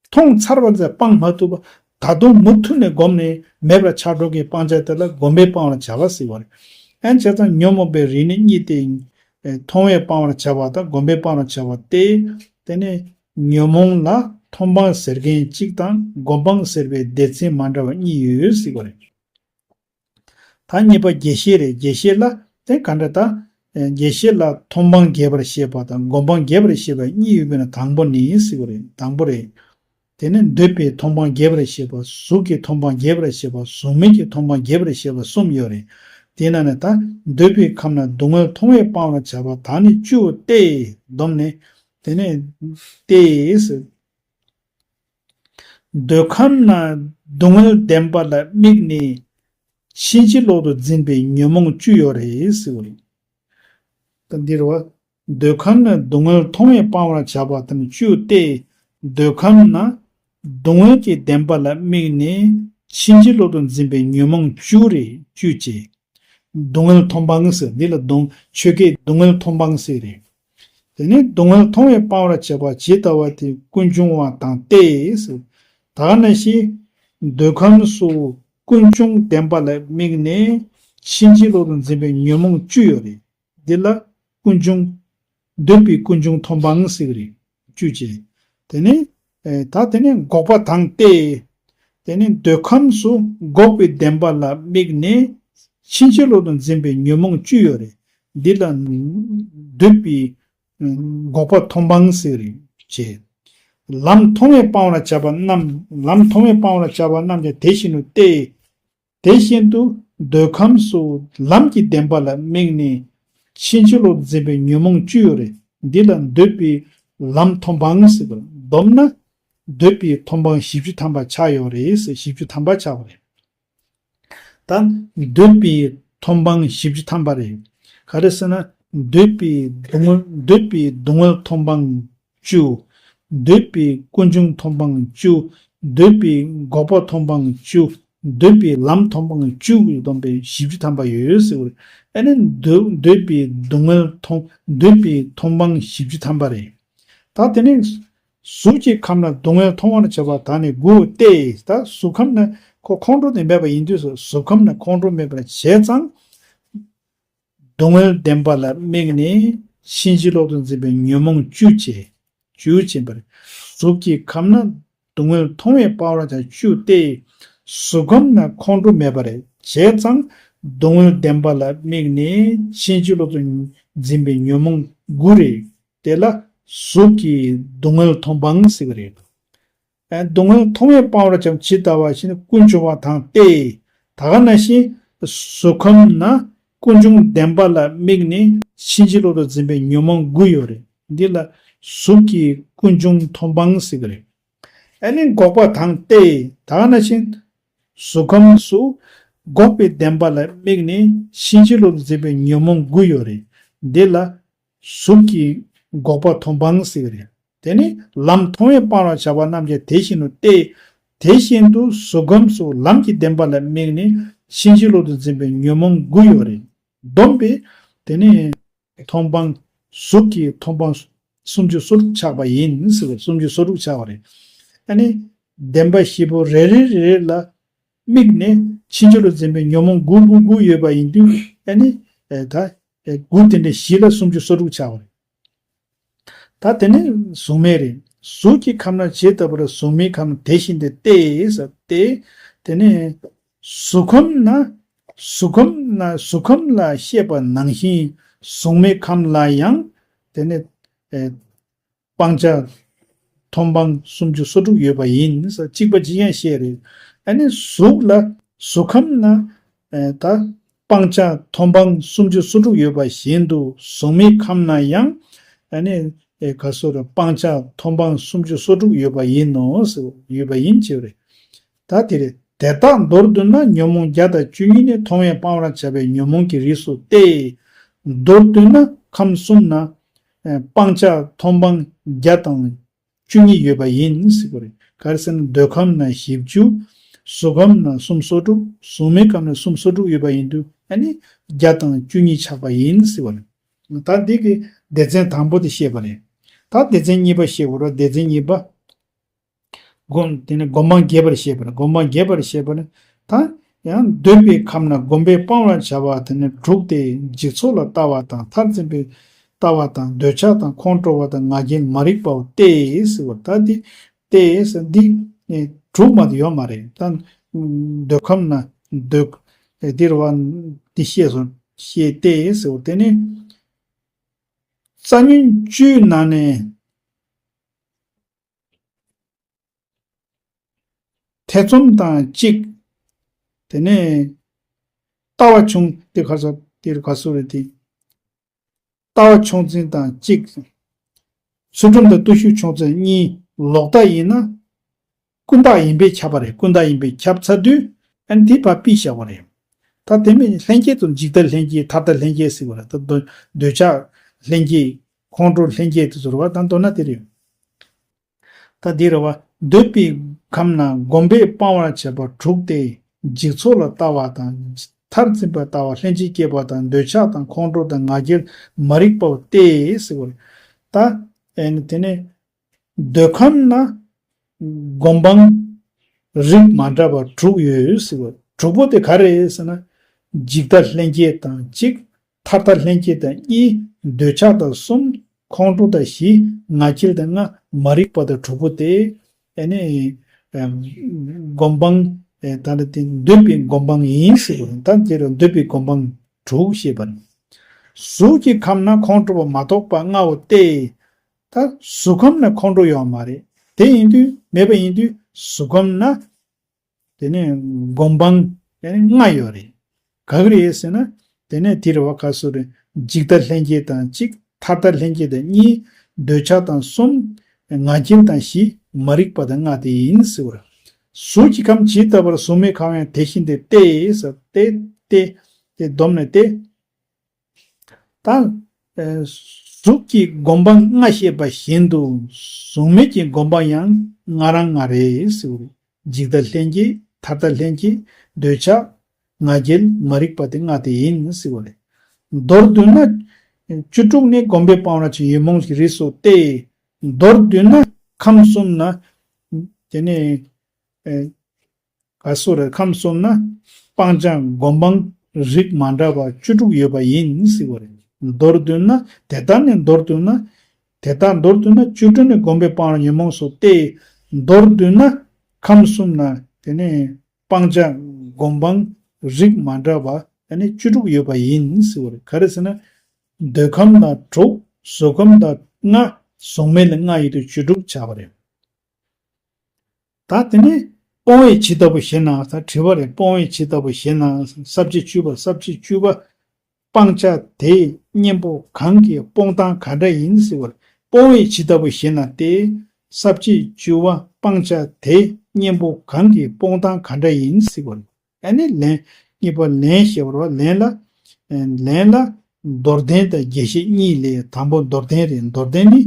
མཐོང་ཚར་བ་ཙམ་སྤང་མ་ཐུབ་པ། ད་དུང་མུ་མཐུད་ནས་བསྒོམས་ནས་མེད་པར་ཆགས་འགྲོ་མཁན་སྤང་བྱ་དེ་ལ་སྒོམ་པས་སྤང་བར་བྱ་བ་ཟེར་བ་རེད། ཨ་ནི་བྱས་ཙང་ཉོན་མོངས་པའི་རིགས་ནི་གཉིས་ཏེ། མཐོང་བས་སྤང་བར་བྱ་བ་དང་སྒོམ་པས་སྤང་བར་བྱ་བ་སྟེ། དེ་ནས་ཉོན་མོངས་ལ་མཐོང་སྤང་ཟེར་མཁན་གཅིག་དང་སྒོམ་སྤང་ཟེར་བའི་སྡེ་ཚན་མ་འདྲ་བ་གཉིས་ཡོད་ཟེར་བ་རེད། ད་གཉིས་པ་རྒྱས་བཤད་རེད། རྒྱས་བཤད་ལ་དེ་ག་འདྲ་ད། རྒྱས་བཤད་ལ་མཐོང་སྤང་རྒྱས་པར་བཤད་པ་དང་སྒོམ་སྤང་རྒྱས་པར་བཤད་པ་གཉིས་ཡོད་པས་ན་དང་པོ་ནི་ཟེར་བ་རེད། དང་པོ་རེད། དེ་ནས་འདོད་པའི་མཐོང་སྤང་རྒྱས་པར་བཤད་པ། གཟུགས་ཀྱི་མཐོང་སྤང་རྒྱས་པར་བཤད་པ། གཟུགས་མེད་ཀྱི་མཐོང་སྤང་རྒྱས་པར་བཤད་པ་གསུམ་ཡོད་རེད། དེ་ནང་ནས་ད་འདོད་པའི་ཁམས་ན་སྡུག་བསྔལ་མཐོང་བས་སྤང་བར་བྱ་བ་དག་ནི་བཅུའོ་སྟེ། བསྡོམས་ནས་དེ་ནས་སྟེ། འདོད་ཁམས་ན་སྡུག་བསྔལ་བདེན་པ་ལ་དམིགས་ནས་ཕྱིན་ཅི་ལོག་ཏུ་འཛིན་པའི་ཉོན་མོངས་བཅུ་ཡོད་རེད་ཟེར་བ་རེད། ད་འདིར་བ། འདོད་ཁམས་ན་སྡུག་བསྔལ་མཐོང་བས་སྤང་བར་བྱ་བ་དང་བཅུ་སྟེ། འདོད་ཁམས་ན་སྡུག་བསྔལ་གྱི་བདེན་པ་ལ་དམིགས་ནས་ཕྱིན་ཅི་ལོག་ཏུ་འཛིན་པའི་ཉོན་མོངས་བཅུ་རེད། བཅུ་བྱས། སྡུག་བསྔལ་མཐོང་སྤང་ཟེར། འདི་ལ་སྡུག་ཆོས་སྐད་སྡུག་བསྔལ་མཐོང་སྤང་ཟེར་རེད། དེ་ནས་སྡུག་བསྔལ་མཐོང་བས་སྤང་བར་བྱ་བ་ཇི་ལྟ་བ་དེ་ཀུན་འབྱུང་བ་དང་སྟེ་ཟེར། ད་ག་ནང་བཞིན་འདོད་ཁམས་སུ་ཀུན་འབྱུང་བདེན་པ་ལ་དམིགས་ནས་ཕྱིན་ཅི་ལོག་ཏུ་འཛིན་པའི་ཉོན་མོངས་བཅུ་ཡོད་རེད། འདི་ལ་ཀུན་འབྱུང་། འདོད་པའི་ཀུན་འབྱུང་མཐོང་སྤང་ཟེར་གི་རེད། བཅུ་བྱས། དེ་ནས་ཨེ་ད་དེ་ནས་འགོག་པ་དང་སྟེ། དེ་ནས་འདོད་ཁམས་སུ་འགོག་པའི་བདེན་པ་ལ་དམིགས་ནས་ཕྱིན་ཅི་ལོག་ཏུ་འཛིན་པའི་ཉོན་མོངས་བཅུ་ཡོད་རེད། འདི་ལ་འདོད་པའི་འགོག་པ་མཐོང་སྤང་ཟེར་གི་རེད། བྱས། ལམ་མཐོང་བས་སྤང་བར་བྱ་བ་རྣམས། ལམ་མཐོང་བས་སྤང་བར་བྱ་བ་རྣམས་ཀྱང་དེ་བཞིན་དུ་སྟེ། དེ་བཞིན་དུ་འདོད་ཁམས་སུ་ལམ་གྱི་བདེན་པ་ལ་དམིགས་ནས་ཕྱིན་ཅི་ལོག་འཛིན་པའི་ཉོན་མོངས་བཅུ་ཡོད་རེད། འདི་ལ་འདོད་པའི་ལམ་མཐོང་སྤང་ཟེར་བར་བསྡོམས་ན་འདོད་པའི་མཐོང་སྤང་བཞི་བཅུ་ཐམ་པ་ཆགས་ཡོད་རེད་ཟེར། བཞི་བཅུ་ཐམ་པ་ཆགས་པ་རེད། ད་འདོད་པའི་མཐོང་སྤང་བཞི་བཅུ་ཐམ་པ་རེད། ག་རེ་ཟེར་ན་འདོད་པའི་སྡུག་བསྔལ། འདོད་པའི་སྡུག་བསྔལ་མཐོང་སྤང་བཅུ། འདོད་པའི་ཀུན་འབྱུང་མཐོང་སྤང་བཅུ། འདོད་པའི་འགོག་པ་མཐོང་སྤང་བཅུ། འདོད་པའི་ལམ་མཐོང་སྤང་བཅུ་ཡིས་བསྡོམས་པའི་བཞི་བཅུ་ཐམ་པ་ཡོད་ཟེར་བ་རེད། ཨ་ནི་འདོད་འདོད་པའི་སྡུག་བསྔལ་མཐོང་། འདོད་པའི་མཐོང་སྤང་བཞི་བཅུ་ཐམ་པ་རེད། ད་དེ་ནས་གཟུགས་ཀྱི་ཁམས་ན་སྡུག་བསྔལ་མཐོང་བར་བྱ་བ་དག་ནི་དགུའོ་སྟེ། ད་གཟུགས་ཁམས་ན་ཁོ་ཁོང་ཁྲོ་དེ་མེད་པ་ཡིན་དུས་སུ་གཟུགས་ཁམས་ན་ཁོང་ཁྲོ་མེད་པར་བྱས་ཙང་། སྡུག་བསྔལ་བདེན་པ་ལ་དམིགས་ནས་ ཕྱིན་ཅི་ལོག་ཏུ་འཛིན་པའི་ཉོན་མོངས་བཅུ་བྱས། བཅུ་བྱས་པ་རེད། གཟུགས་ཀྱི་ཁམས་ན་སྡུག་བསྔལ་མཐོང་བས་སྤང་བར་བྱ་བཅུ་སྟེ། གཟུགས་ཁམས་ན་ཁོང་ཁྲོ་མེད་པ་རེད། བྱས་ཙང་སྡུག་བསྔལ་བདེན་པ་ལ་དམིགས་ནས་ཕྱིན་ཅི་ལོག་ཏུ་འཛིན་པའི་ཉོན་མོངས་དགུ་རེད། དེ་ལ་གཟུགས་ཀྱི་སྡུག་བསྔལ་མཐོང་སྤང་ཟེར་གྱི་རེད། ཨ། སྡུག་བསྔལ་མཐོང་བས་སྤང་བར་བྱ་ཇི་ལྟ་བ་བཞིན་ཀུན་འབྱུང་བ་དང་སྟེ། ད་ག་ནང་བཞིན་གཟུགས་ཁམས་ན་ཀུན་འབྱུང་བདེན་པ་ལ་དམིགས་ནས་ཕྱིན་ཅི་ལོག་ཏུ་འཛིན་པའི་ཉོན་མོངས་དགུ་ཡོད་རེད། འདི་ལ་གཟུགས་ཀྱི་ཀུན་འབྱུང་མཐོང་སྤང་ཟེར་གྱི་རེད། ཨ་ནི་འགོག་པ་དང་སྟེ། ད་ག་ནང་བཞིན་གཟུགས་ཁམས་སུ་འགོག་པའི་བདེན་པ་ལ་དམིགས་ནས་ཕྱིན་ཅི་ལོག་ཏུ་འཛིན་པའི་ཉོན་མོངས་དགུ་ཡོད་རེད། འདི་ལ་གཟུགས་ཀྱི་འགོག་པ་མཐོང་སྤང་ཟེར་གྱི་རེད། དེ་ནི་ལམ་མཐོང་བས་སྤང་བར་བྱ་བ་རྣམས་ཀྱང་དེ་བཞིན་ནོ་སྟེ། དེ་བཞིན་དུ་གཟུགས་ཁམས་སུ་ལམ་གྱི་བདེན་པ་ལ་དམིགས་ནས་ཕྱིན་ཅི་ལོག་ཏུ་འཛིན་པའི་ཉོན་མོངས་དགུ་ཡོད་རེད། བསྡོམས་པས་དེ་ནི་མཐོང་སྤང་གཟུགས་ཀྱི་མཐོང་སྤང་སུམ་ཅུ་སོ་དྲུག་ཆགས་པ་ཡིན་ཟེར་བ། སུམ་ཅུ་སོ་དྲུག་ཆགས་པ་རེད། ཨ་ནི་བདེན་པ་བཞི་པོ་རེ་རེ་རེ་རེ་ལ་དམིགས་ནས་ཕྱིན་ཅི་ལོག་འཛིན་པའི་ཉོན་མོངས་དགུ་དགུ་དགུ་ཡོད་པ་ཡིན་དུས། ཨ་ནི་ཨེ་ད་ཨེ་དགུ་དེ་འདྲ་བཞི་ལ་སུམ་ཅུ་སོ་དྲུག་ཆགས་པ་རེད། ད་དེ་ནས་གཟུགས་མེད་རེད། གཟུགས་ཀྱི་ཁམས་ན་ཇི་ལྟ་བར་གཟུགས་མེད་ཁམས་དེ་བཞིན་ཏེ་སྟེ་ཟེར་ཏེ། དེ་ནས་གཟུགས་ཁམས་ན་གཟུགས་ཁམས་ན་གཟུགས་ཁམས་ལ་བཤད་པ་ནང་བཞིན་གཟུགས་མེད་ཁམས་ལ་ཡང་དེ་ནས་ཨེ་སྤང་བྱ་མཐོང་སྤང་སུམ་ཅུ་སོ་དྲུག་ཡོད་པ་ཡིན་ཟེར། གཅིག་པ་གཅིག་རྐྱང་བཤད་རེད། ཨ་ནི་གཟུགས་ལ་གཟུགས་ཁམས་ན་ཨེ་ད་སྤང་བྱ་མཐོང་སྤང་སུམ་ཅུ་སོ་དྲུག་ཡོད་པ་བཞིན་དུ་གཟུགས་མེད་ཁམས་ན་ཡང་ཨ་ནི་ཨེ་ག་སོ་ར་སྤང་བྱ་མཐོང་སྤང་སུམ་ཅུ་སོ་དྲུག་ཡོད་པ་ཡིན་ནོ་ཟེར། ཡོད་པ་ཡིན་ཅེས་རེད། ད་དེ་རེད། དེ་དག་མདོར་བསྡུ་ན་ཉོན་མོངས་བརྒྱ་དང་བཅུ་གཉིས་ནི་མཐོང་བས་སྤང་བར་བྱ་བའི་ཉོན་མོངས་ཀྱི་རིགས་སུ་སྟེ། མདོར་བསྡུ་ན་ཁམས་གསུམ་ན་ཨེ་སྤང་བྱ་མཐོང་སྤང་བརྒྱ་དང་བཅུ་གཉིས་ཡོད་པ་ཡིན་ཟེར་བ་རེད། ག་རེ་ཟེར་ན་འདོད་ཁམས་ན་བཞི་བཅུ། གཟུགས་ཁམས་ན་སུམ་སོ་དྲུག། གཟུགས་མེད་ཁམས་ན་སུམ་སོ་དྲུག་ཡོད་པ་ཡིན་དུས་ཨ་ནི་བརྒྱ་དང་བཅུ་གཉིས་ཆགས་པ་ཡིན་ཟེར་བ་རེད། ད་འདི་གི་སྡེ་ཚན་དང་པོ་དེ་བཤད་པ་རེད། ད་སྡེ་ཚན་གཉིས་པ་བཤད་དགོས་རེད། སྡེ་ཚན་གཉིས་པ། སྒོམ། དེ་ནས་སྒོམ་སྤང་རྒྱས་པར་བཤད་པ་རེད། སྒོམ་སྤང་རྒྱས་པར་བཤད་པ་ནི། ད་ཡང་འདོད་པའི་ཁམས་ན་སྒོམ་པས་སྤང་བར་བྱ་བ་དེ་ནི་དྲུག་སྟེ། འཇིག་ཚོགས་ལ་ལྟ་བ་དང་། མཐར་འཛིན་པའི་ལྟ་བ་དང་། འདོད་ཆགས་དང་ཁོང་ཁྲོ་བ་དང་། ང་རྒྱལ་མ་རིག་པའོ་སྟེ་ཟེར་བ། ད་འདི་སྟེ་ཟེར་འདི་ནི་དྲུག་མ་གཏོགས་ཡོད་མ་རེད། ད་འདོད་ཁམས་ན་འདོད། འདིར་བ་འདི་བཤད་སོང་བཤད་སྟེ་ཟེར་བ། དེ་ནི་རྩ་ཉོན་བཅུའི་ནང་ནས། ཐེ་ཚོམ་དང་གཅིག། དེ་ནས་ལྟ་བ་ཆུང་དེ་ག་ས་དེར་ག་སུ་རེད་དེ། ལྟ་བ་ཆུང་འཛིན་དང་གཅིག། ཚུལ་ཁྲིམས་དང་བརྟུལ་ཞུགས་ཆུང་འཛིན་གཉིས། ལོག་ལྟ་ཡིན་ན་ཀུན་བརྟགས་ཡིན་པས་ཁྱབ་པ་རེད། ཀུན་བརྟགས་ཡིན་པས་ཁྱབ་ཚར་དུས་ཨ་ནི་དེ་ཕར་ཕུད་བཞག་པ་རེད། ད་དེ་མིན་ལྷན་སྐྱེས་དང་འཇིག་ལྟ་ལྷན་སྐྱེས་མཐར་ལྟ་ལྷན་སྐྱེས་ཟེར་བ་རེད། ད་འདོད་འདོད་ཆགས་ལྷན་སྐྱེས་ཁོང་ཁྲོ་ལྷན་སྐྱེས་དེ་ཚོ་རེད་བ། ད་མདོར་ན་དེ་རེད། ད་འདི་རེད་བ། འདོད་པའི་ཁམས་ན་སྒོམ་པས་སྤང་བར་བྱ་བ་དྲུག་སྟེ། འཇིག་ཚོགས་ལ་ལྟ་བ་དང་། མཐར་འཛིན་པའི་ལྟ་བ་ལྷན་ཅིག་སྐྱེས་པ་དང་། འདོད་ཆགས་དང་ཁོང་ཁྲོ་དང་ང་རྒྱལ་མ་རིག་པའོ་སྟེ་ཟེར་བ་རེད། ད་ཨེ་ནི་དེ་ནས་འདོད་ཁམས་ན་སྒོམ་སྤང་རིགས་མ་འདྲ་བ་དྲུག་ཡོད་ཟེར་བ། དྲུག་པོ་དེ་ག་རེ་ཟེར་ན། འཇིག་ལྟ་ལྷན་སྐྱེས་དང་གཅིག། མཐར་ལྟ་ལྷན་སྐྱེས་དང་གཉིས། འདོད་ཆགས་དང་གསུམ། ཁོང་ཁྲོ་དང་བཞི། ང་རྒྱལ་དང་ལྔ། མ་རིག་པ་དང་དྲུག་པོ་སྟེ། ཨེ་ནི་ཨེམ་སྒོམ་སྤང་ཨེ་ད་ནི་དེ་འདོད་པའི་སྒོམ་སྤང་ཡིན་ཟེར། ད་དེ་རུ་འདོད་པའི་སྒོམ་སྤང་དྲུག་ཞེས་པ་ནི། གཟུགས་ཀྱི་ཁམས་ན་ཁོང་ཁྲོ་བ་མ་གཏོགས་པ་ལྔའོ་སྟེ། ད་གཟུགས་ཁམས་ན་ཁོང་ཁྲོ་ཡོད་མ་རེད། དེ་ཡིན་དུས་མེད་པ་ཡིན་དུས་གཟུགས་ཁམས་ན། དེ་ནས་སྒོམ་སྤང་དེ་ནས་ལྔ་ཡོད་རེད། ག་གི་རེད་ཟེར་ན། དེ་ནས་དེ་རེད་བ། ག་སུ་རེད། འཇིག་ལྟ་ལྷན་སྐྱེས་དང་གཅིག། མཐར་ལྟ་ལྷན་སྐྱེས་དང་གཉིས། འདོད་ཆགས་དང་གསུམ། ང་རྒྱལ་དང་བཞི། མ་རིག་པ་དང་ལྔ་དེ་ཡིན་ཟེར་བ་རེད། གཟུགས་ཀྱི་ཁམས་ཇི་ལྟ་བར་གཟུགས་མེད་ཁམས་ཡང་དེ་བཞིན་ཏེ་སྟེ་ཟེར་ཏེ་སྟེ། དེ་བསྡོམས་ནས་ཏེ། ད་ཨེ་གཟུགས་ཀྱི་སྒོམ་སྤང་ལྔ་བཤད་པ་བཞིན་དུ་གཟུགས་མེད་ཀྱི་སྒོམ་སྤང་ཡང་ལྔ་རང་ལྔ་རེད་ཟེར། འཇིག་ལྟ་ལྷན་སྐྱེས། མཐར་ལྟ་ལྷན་སྐྱེས། འདོད་ཆགས། ང་རྒྱལ། མ་རིག་པ་དེ་ལྔ་དེ་ཡིན་ཟེར་བ་རེད། མདོར་བསྡུ་ན། བཅུ་དྲུག་ནི་སྒོམ་པས་སྤང་བར་བྱའི་ཉོན་མོངས་ཀྱི་རིགས་སོ་སྟེ། མདོར་བསྡུ་ན་ཁམས་གསུམ་ན། དེ་ནས་ཨེ། ག་སོ་རེད། ཁམས་གསུམ་ན་སྤང་བྱ་སྒོམ་སྤང་རིགས་མ་འདྲ་བ་བཅུ་དྲུག་ཡོད་པ་ཡིན་ཟེར་བ་རེད། མདོར་བསྡུ་ན། དེ་ལྟར་ནི་མདོར་བསྡུ་ན། དེ་ལྟར་མདོར་བསྡུ་ན་བཅུ་དྲུག་ནི་བསྒོམ་པས་སྤང་བ་ཉོན་མོངས་སོ་སྟེ། མདོར་བསྡུ་ན་ཁམས་གསུམ་ན་དེ་ནི་སྤང་བྱ་སྒོམ་སྤང་རིགས་མ་འདྲ་བ་དེ་ནི་བཅུ་དྲུག་ཡོད་པ་ཡིན་ཟེར་བ་རེད། ག་རེ་ཟེར་ན། འདོད་ཁམས་ལ་དྲུག་གཟུགས་ཁམས་ལ་ལྔ། གཟུགས་མེད་ལ་ལྔ་ཡོད་དུས་བཅུ་དྲུག་ཆགས་པ་རེད། ད་དེ་ནས་སྤོང་བས་ཇི་ལྟ་བུ་ཞེ་ན། ད་དྲི་བ་རེད། སྤོང་བས་ཇི་ལྟ་བུ་ཞེ་ན། ས་བཅད་བཅུ་པ། ས་བཅད་བཅུ་པ། སྤང་བྱ་དེ་གཉེན་པོ་གང་གིས་སྤོང་སྟངས་ག་འདྲ་ཡིན་ཟེར་བ་རེད། སྤོང་བས་ཇི་ལྟ་བུ་ཞེ་ན་སྟེ། ས་བཅད་བཅུ་པ། སྤང་བྱ་དེ་གཉེན་པོ་གང་གིས་སྤོང་སྟངས་ག་འདྲ་ཡིན་ཟེར་བ་རེད། ཨ་ནི་ལན། གཉིས་པ་ལན་ཞེས་པ་རེད་བ། ལན་ལ། ལན་ལ་མདོར་བསྟན་དང་རྒྱས་བཤད་གཉིས་ལས། དང་པོ་མདོར་བསྟན་རེད། མདོར་བསྟན་ནི།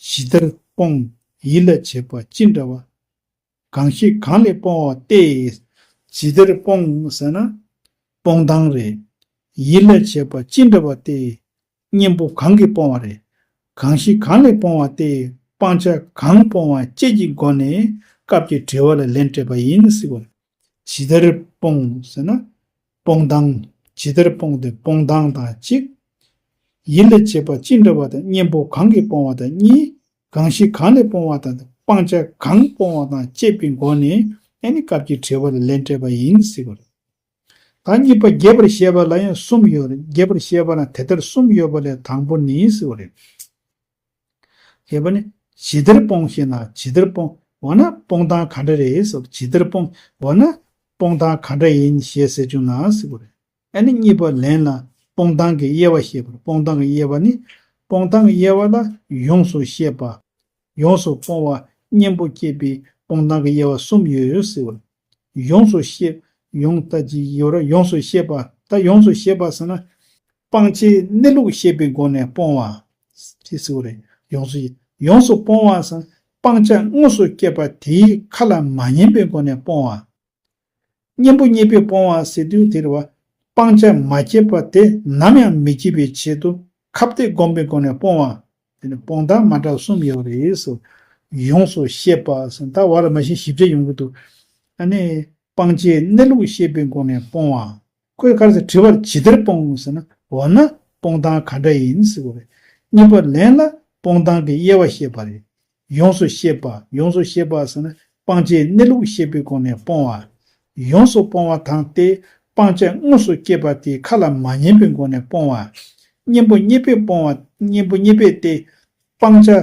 ཇི་ལྟར་སྤོང་། ཡིད་ལ་བྱེད་པ་ཅི་འདྲ་བ། གང་ཞིག་གང་ལས་སྤོང་བ་སྟེ། ཇི་ལྟར་སྤོང་ཟེར་ན། སྤོང་སྟངས་རེད། ཡིད་ལ་བྱེད་པ་ཅི་འདྲ་བ་སྟེ། གཉེན་པོ་གང་གིས་སྤོང་བ་རེད། གང་ཞིག་གང་ལས་སྤོང་བ་སྟེ། སྤང་བྱ་གང་སྤོང་བ་བཅས་ཀྱི་སྒོ་ནས་སྐབས་ཀྱི་དྲི་བ་ལ་ལན་སྤྲད་པ་ཡིན་ཟེར་བ། ཇི་ལྟར་སྤོང་ཟེར་ན། སྤོང་སྟངས། ཇི་ལྟར་སྤོང་སྟེ་སྤོང་སྟངས་དང་གཅིག་ཡིད་ལ་བྱེད་པ་ཅི་འདྲ་བ་དང་གཉེན་པོ་གང་གིས་སྤོང་བ་དང་གཉིས། གང་ཞིག་གང་ལས་སྤོང་བ་དང་སྤང་བྱ་གང་སྤོང་བ་དང་བཅས་པའི་སྒོ་ནས་ཨ་ནི་སྐབས་ཀྱི་དྲི་བ་ལ་ལན་སྤྲད་པ་ཡིན་ཟེར་བ་རེད། ད་གཉིས་པ་རྒྱས་པར་བཤད་པ་ལ་ཡང་གསུམ་ཡོད་རེད། རྒྱས་པར་བཤད་པ་ལ་དེ་ལྟར་གསུམ་ཡོད་པ་ལས་དང་པོ་ནི་ཟེར་བ་རེད། ཞེས་པ་ནི། ཇི་ལྟར་སྤོང་ཞེ་ན། ཇི་ལྟར་སྤོང་། འོ་ན་སྤོང་སྟངས་ག་འདྲ་རེད་ཟེར། ཇི་ལྟར་སྤོང་། འོ་ན་སྤོང་སྟངས་ག་འདྲ་ཡིན་ཞེས་ཟེར་བྱུང་ན་ཟེར་བ་རེད། ཨ་ནི་གཉིས་པ་ལན་ལ་སྤོང་སྟངས་ཀྱི་དབྱེ་བ་བཤད་པ་རེད། སྤོང་སྟངས་ཀྱི་དབྱེ་བ་ནི། སྤོང་སྟངས་ཀྱི་དབྱེ་བ་ལ་ཡོངས་སུ་ཤེས་པ། ཡོངས་སུ་སྤོང་བ། གཉེན་པོ་བསྐྱེད་པའི་སྤོང་སྟངས་ཀྱི་དབྱེ་བ་གསུམ་ཡོད་ཟེར་བ། ཡོངས་སུ་ཤེས། ཡོངས་ལྟ་ཅི་ཡོད་ར། ཡོངས་སུ་ཤེས་པ། ད་ཡོངས་སུ་ཤེས་པ་ཟེར་ན། སྤང་བྱའི་གནས་ལུགས་ཤེས་པའི་སྒོ་ནས་སྤོང་བ། ཅེས་ཟེར་བ་རེད། ཡོངས་སུ། ཡོངས་སུ་སྤོང་བ་ཟེར་ན། སྤང་བྱ་དངོས་སུ་སྐྱེས་པ་དེའི་ཁ་ལ་མ་ཉན་པའི་སྒོ་ནས་སྤོང་བ། གཉེན་པོ་བསྙེན་པས་སྤོང་བ་ཟེར་དུས་དེ་རེད་བ། སྤང་བྱ་མ་སྐྱེས་པ་དེ་ནམ་ཡང་མི་སྐྱེ་བའི་ཆེད་དུ་ཁ་གཏད་བསྒོམ་པའི་སྒོ་ནས་སྤོང་བ། དེ་ནི་སྤོང་སྟངས་མ་འདྲ་གསུམ་ཡོད་རེད་ཟེར། ཡོངས་སུ་ཤེས་པ་ཟེར་ད་བར་ལ་མ་ཤེས་ཞིབ་ཆ་ཡོང་གི་འདུག་ཨ་ནི་སྤང་བྱའི་གནས་ལུགས་ཤེས་པའི་སྒོ་ནས་སྤོང་བ། ཁོས་ག་རེ་ཟེར་དྲི་བར་ཇི་ལྟར་སྤོང་ཟེར་ན། འོ་ན་སྤོང་སྟངས་ག་འདྲ་ཡིན་ཟེར་བ་རེད། གཉིས་པ་ལན་ལ་སྤོང་སྟངས་ཀྱི་དབྱེ་བ་བཤད་པ་རེད། ཡོངས་སུ་ཤེས་པ། ཡོངས་སུ་ཤེས་པ་ཟེར་ན་སྤང་བྱའི་གནས་ལུགས་ཤེས་པའི་སྒོ་ནས་སྤོང་བ། ཡོངས་སུ་སྤོང་བ་དང་སྟེ་སྤང་བྱ་དངོས་སུ་སྐྱེས་པ་དེའི་ཁ་ལ་མ་ཉན་པའི་སྒོ་ནས་སྤོང་བ། གཉེན་པོ་བསྙེན་པས་སྤོང་བ། གཉེན་པོ་བསྙེན་པས་ཏེ། སྤང་བྱ་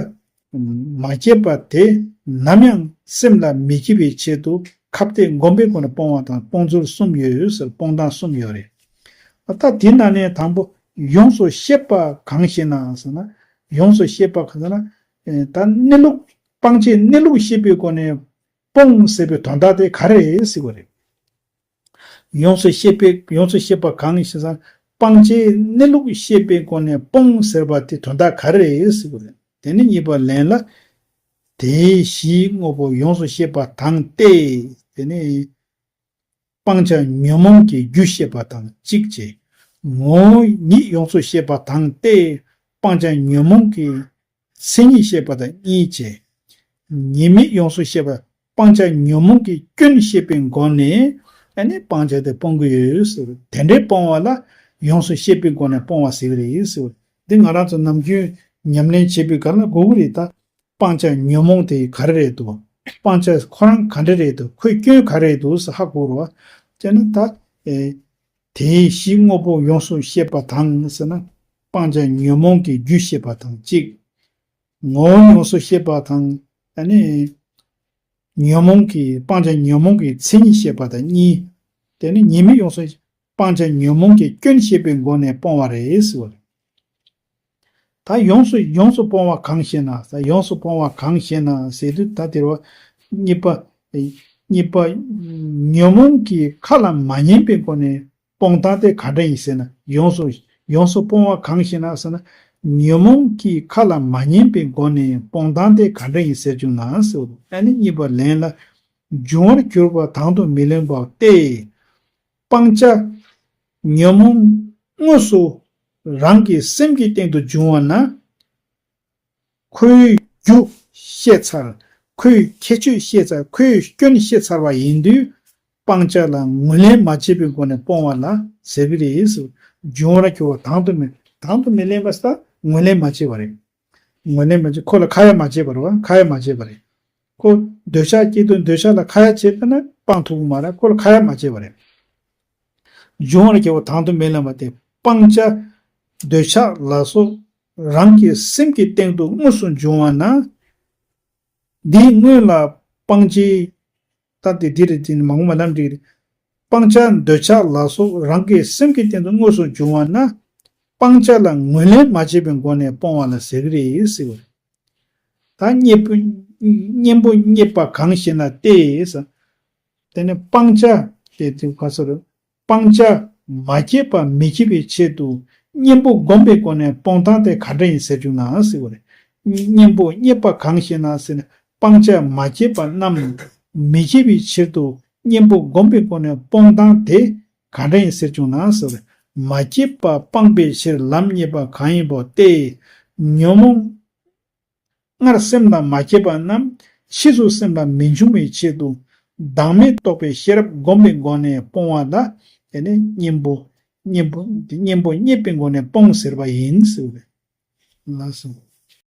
མ་སྐྱེས་པ་དེ་ནམ་ཡང་སེམས་ལ་མི་སྐྱེ་བའི་ཆེད་དུ་ཁ་གཏད་བསྒོམ་པའི་སྒོ་ནས་སྤོང་བ་དང་སྤོང་ཚུལ་གསུམ་ཡོད་ཟེར། སྤོང་སྟངས་གསུམ་ཡོད་རེད། ད་དེ་ནང་ནས་དང་པོ་ཡོངས་སུ་ཤེས་པ་གང་ཞེ་ན་ཟེར་ན། ཡོངས་སུ་ཤེས་པ་གང་ཟེར་ན། ཨེ་ད་གནས་ལུགས་སྤང་བྱའི་གནས་ལུགས་ཤེས་པའི་སྒོ་ནས་སྤོང་ཟེར་བའི་དོན་དག་དེ་ག་རེ་རེད་ཟེར་བ་རེད། ཡོངས་སུ་ཤེས་པའི་ཡོངས་སུ་ཤེས་པ་གང་ཞེ་ན། སྤང་བྱའི་གནས་ལུགས་ཤེས་པའི་སྒོ་ནས་སྤོང་ཟེར་བ་དེ་དོན་དག་ག་རེ་རེད་ཟེར་བ་རེད། དེ་ནི་གཉིས་པ་ལན་ལ། དེའི་གཞིའི་དངོས་པོ་ཡོངས་སུ་ཤེས་པ་དང་སྟེ། དེ་ནི། སྤང་བྱ་ཉོན་མོངས་ཀྱི་རྒྱུ་ཤེས་པ་དང་གཅིག་བྱས། ངོ་བོ་ཉིད་ཡོངས་སུ་ཤེས་པ་དང་སྟེ། སྤང་བྱ་ཉོན་མོངས་ཀྱི་མཚན་ཉིད་ཤེས་པ་དང་གཉིས་བྱས། ཉེས་དམིགས་ཡོངས་སུ་ཤེས་པ། སྤང་བྱ་ཉོན་མོངས་ཀྱི་སྐྱོན་ཤེས་པའི་སྒོ་ནས་ཨ་ནི་སྤང་བྱ་དེ་སྤོང་གི་ཡོད་ཟེར། དེ་འདྲའི་སྤོང་བ་ལ་ཡོངས་སུ་ཤེས་པའི་སྒོ་ནས་སྤོང་བ་ཟེར་གི་རེད་ཟེར། འདི་ང་རང་ཚོ་ནམ་རྒྱུན་ཉམས་ལེན་བྱེད་པའི་སྐབས་ལ་གོ་གི་རེད་ད། སྤང་བྱ་ཉོན་མོངས་དེ་ག་རེ་རེད་འདུག་སྤང་བྱ་ཁོ་རང་ག་འདྲ་རེད་འདུག་ཁོའི་སྐྱོན་ག་རེ་རེད་འདུག་ཟེར་ཧ་གོ་རོགས། དེ་ནི་ད། ཨེ། དེའི་གཞི་དངོས་པོ་ཡོངས་སུ་ཤེས་པ་དང་ཟེར་ན། སྤང་བྱ་ཉོན་མོངས་ཀྱི་རྒྱུ་ཤེས་པ་དང་གཅིག་ངོ་བོ་ཡོངས་སུ་ཤེས་པ་དང་། ཨ་ནི། ཉོན་མོངས་ཀྱི་སྤང་བྱ་ཉོན་མོངས་ཀྱི་མཚན་ཉིད་ཤེས་པ་དང་གཉིས། དེ་ནི་ཉེས་དམིགས་ཡོངས་སུ། སྤང་བྱ་ཉོན་མོངས་ཀྱི་སྐྱོན་ཤེས་པའི་སྒོ་ནས་སྤོང་བ་རེད་ཟེར་བ་རེད། ད་ཡོངས་སུ་ཡོངས་སུ་སྤོང་བ་གང་ཞེ་ན། ད་ཡོངས་སུ་སྤོང་བ་གང་ཞེ་ན་ཟེར་དུས་ད་དེར་བ། གཉིས་པ། གཉིས་པ། ཉོན་མོངས་ཀྱི་ཁ་ལ་མ་ཉན་པའི་སྒོ་ནས་སྤོང་སྟངས་དེ་ག་འདྲ་ཡིན་ཟེར་ན། ཡོངས་སུ་ཡོངས་སུ་སྤོང་བ་གང་ཞེ་ན་ཟེར་ན། ཉོན་མོངས་ཀྱི་ཁ་ལ་མ་ཉན་པའི་སྒོ་ནས་སྤོང་སྟངས་དེ་ག་འདྲ་ཡིན་ཟེར་བྱུང་ན་ཟེར་བ། ཨ་ནི་གཉིས་པ་ལན་ལ། འབྱུང་བར་གྱུར་པ་དང་དུ་མི་ལེན་པ་སྟེ། སྤང་བྱ་ཉོན་མོངས་དངོས་སུ་རང་གི་སེམས་ཀྱི་སྟེང་དུ་འབྱུང་བ་ན། ཁོའི་རྒྱུ་ཤེས་ཚར། ཁོའི་ཁྱད་ཆོས་ཤེས་ཚར། ཁོའི་སྐྱོན་ཤེས་ཚར་བ་ཡིན་དུས། སྤང་བྱ་ལ་ངོས་ལེན་མ་བྱས་པའི་སྒོ་ནས་སྤོང་བ་ལ་ཟེར་གི་རེད་ཟེར། འབྱུང་བར་གྱུར་པ་དང་དུ་མི། དང་དུ་མི་ལེན་པ་ཟེར་ད་ངོས་ལེན་མ་བྱས་པ་རེད། ངོས་ལེན་མ་བྱས། ཁོ་ལ་ཁ་ཡ་མ་བྱས་པ་རེད་བ། ཁ་ཡ་མ་བྱས་པ་རེད། ཁོ་འདོད་ཆགས་སྐྱེས་དུས་འདོད་ཆགས་ལ་ཁ་ཡ་བྱས་པ་ན་སྤང་ཐུབ་ཀྱི་མ་རེད། ཁོ་ལ་ཁ་ཡ་མ་བྱས་པ་རེད། འབྱུང་བར་བྱ་བ་དང་དུ་མི་ལེན་པ་སྟེ། སྤང་བྱ་འདོད་ཆགས་ལ་སོགས་རང་གི་སེམས་ཀྱི་སྟེང་དུ་དངོས་སུ་འབྱུང་བ་ན། འདིའི་སྔོན་ལ་སྤང་བྱའི། ད་དེ་འདི་རེད། དེ་ནི་མ་འོངས་པ་ལམ་འགྲིག་རེད། སྤང་བྱ་འདོད་ཆགས་ལ་སོགས་རང་གི་སེམས་ཀྱི་སྟེང་དུ་དངོས་སུ་འབྱུང་བ་ན། སྤང་བྱ་ལ་ངོས་ལེན་མ་བྱས་པའི་སྒོ་ནས་སྤོང་བ་ལ་ཟེར་གྱི་རེད་ཟེར་བ་རེད། ད་གཉེན་པོ། གཉེན་པོ་རྙེད་པ་གང་ཞེ་ན་སྟེ། དེ་ནི་སྤང་བྱ་དེ་དེ་ག་ཟེར། སྤང་བྱ་མ་སྐྱེས་པ་མི་སྐྱེ་བའི་ཆེད་དུ་གཉེན་པོ་བསྒོམས་པའི་སྒོ་ནས་སྤོང་སྟངས་དེ་ག་འདྲ་ཡིན་ཟེར་བྱུང་ན་ཟེར་བ་རེད། གཉེན་པོ་རྙེད་པ་གང་ཞེ་ན་ཟེར་ན། སྤང་བྱ་མ་སྐྱེས་པ་རྣམས་མི་སྐྱེ་བའི་ཕྱིར་དུ་གཉེན་པོ་བསྒོམས་པའི་སྒོ་ནས་སྤོང་སྟངས་དེ་ག་འདྲ་ཡིན་ཟེར་བྱུང་ན་ཟེར་བ་རེད། མ་སྐྱེས་པ་སྤངས་པའི་ཕྱིར་ལམ་རྙེད་པ་གང་ཡིན་པ་སྟེ། ཉོན་མོངས་སྔར་སེམས་ལ་མ་སྐྱེས་པ་རྣམས་ཕྱིས་སུ་སེམས་ལ་མི་འབྱུང་བའི་ཆེད་དུ་བདག་མེད་རྟོགས་པའི་ཤེས་རབ་བསྒོམས་པའི་སྒོ་ནས་སྤོང་བ་ལ། དེ་ནི་གཉེན་པོ། གཉེན་པོ། གཉེན་པོ་རྙེད་པའི་སྒོ་ནས་སྤོང་ཟེར་བ་ཡིན་ཟེར་བས། ལགས་སོ།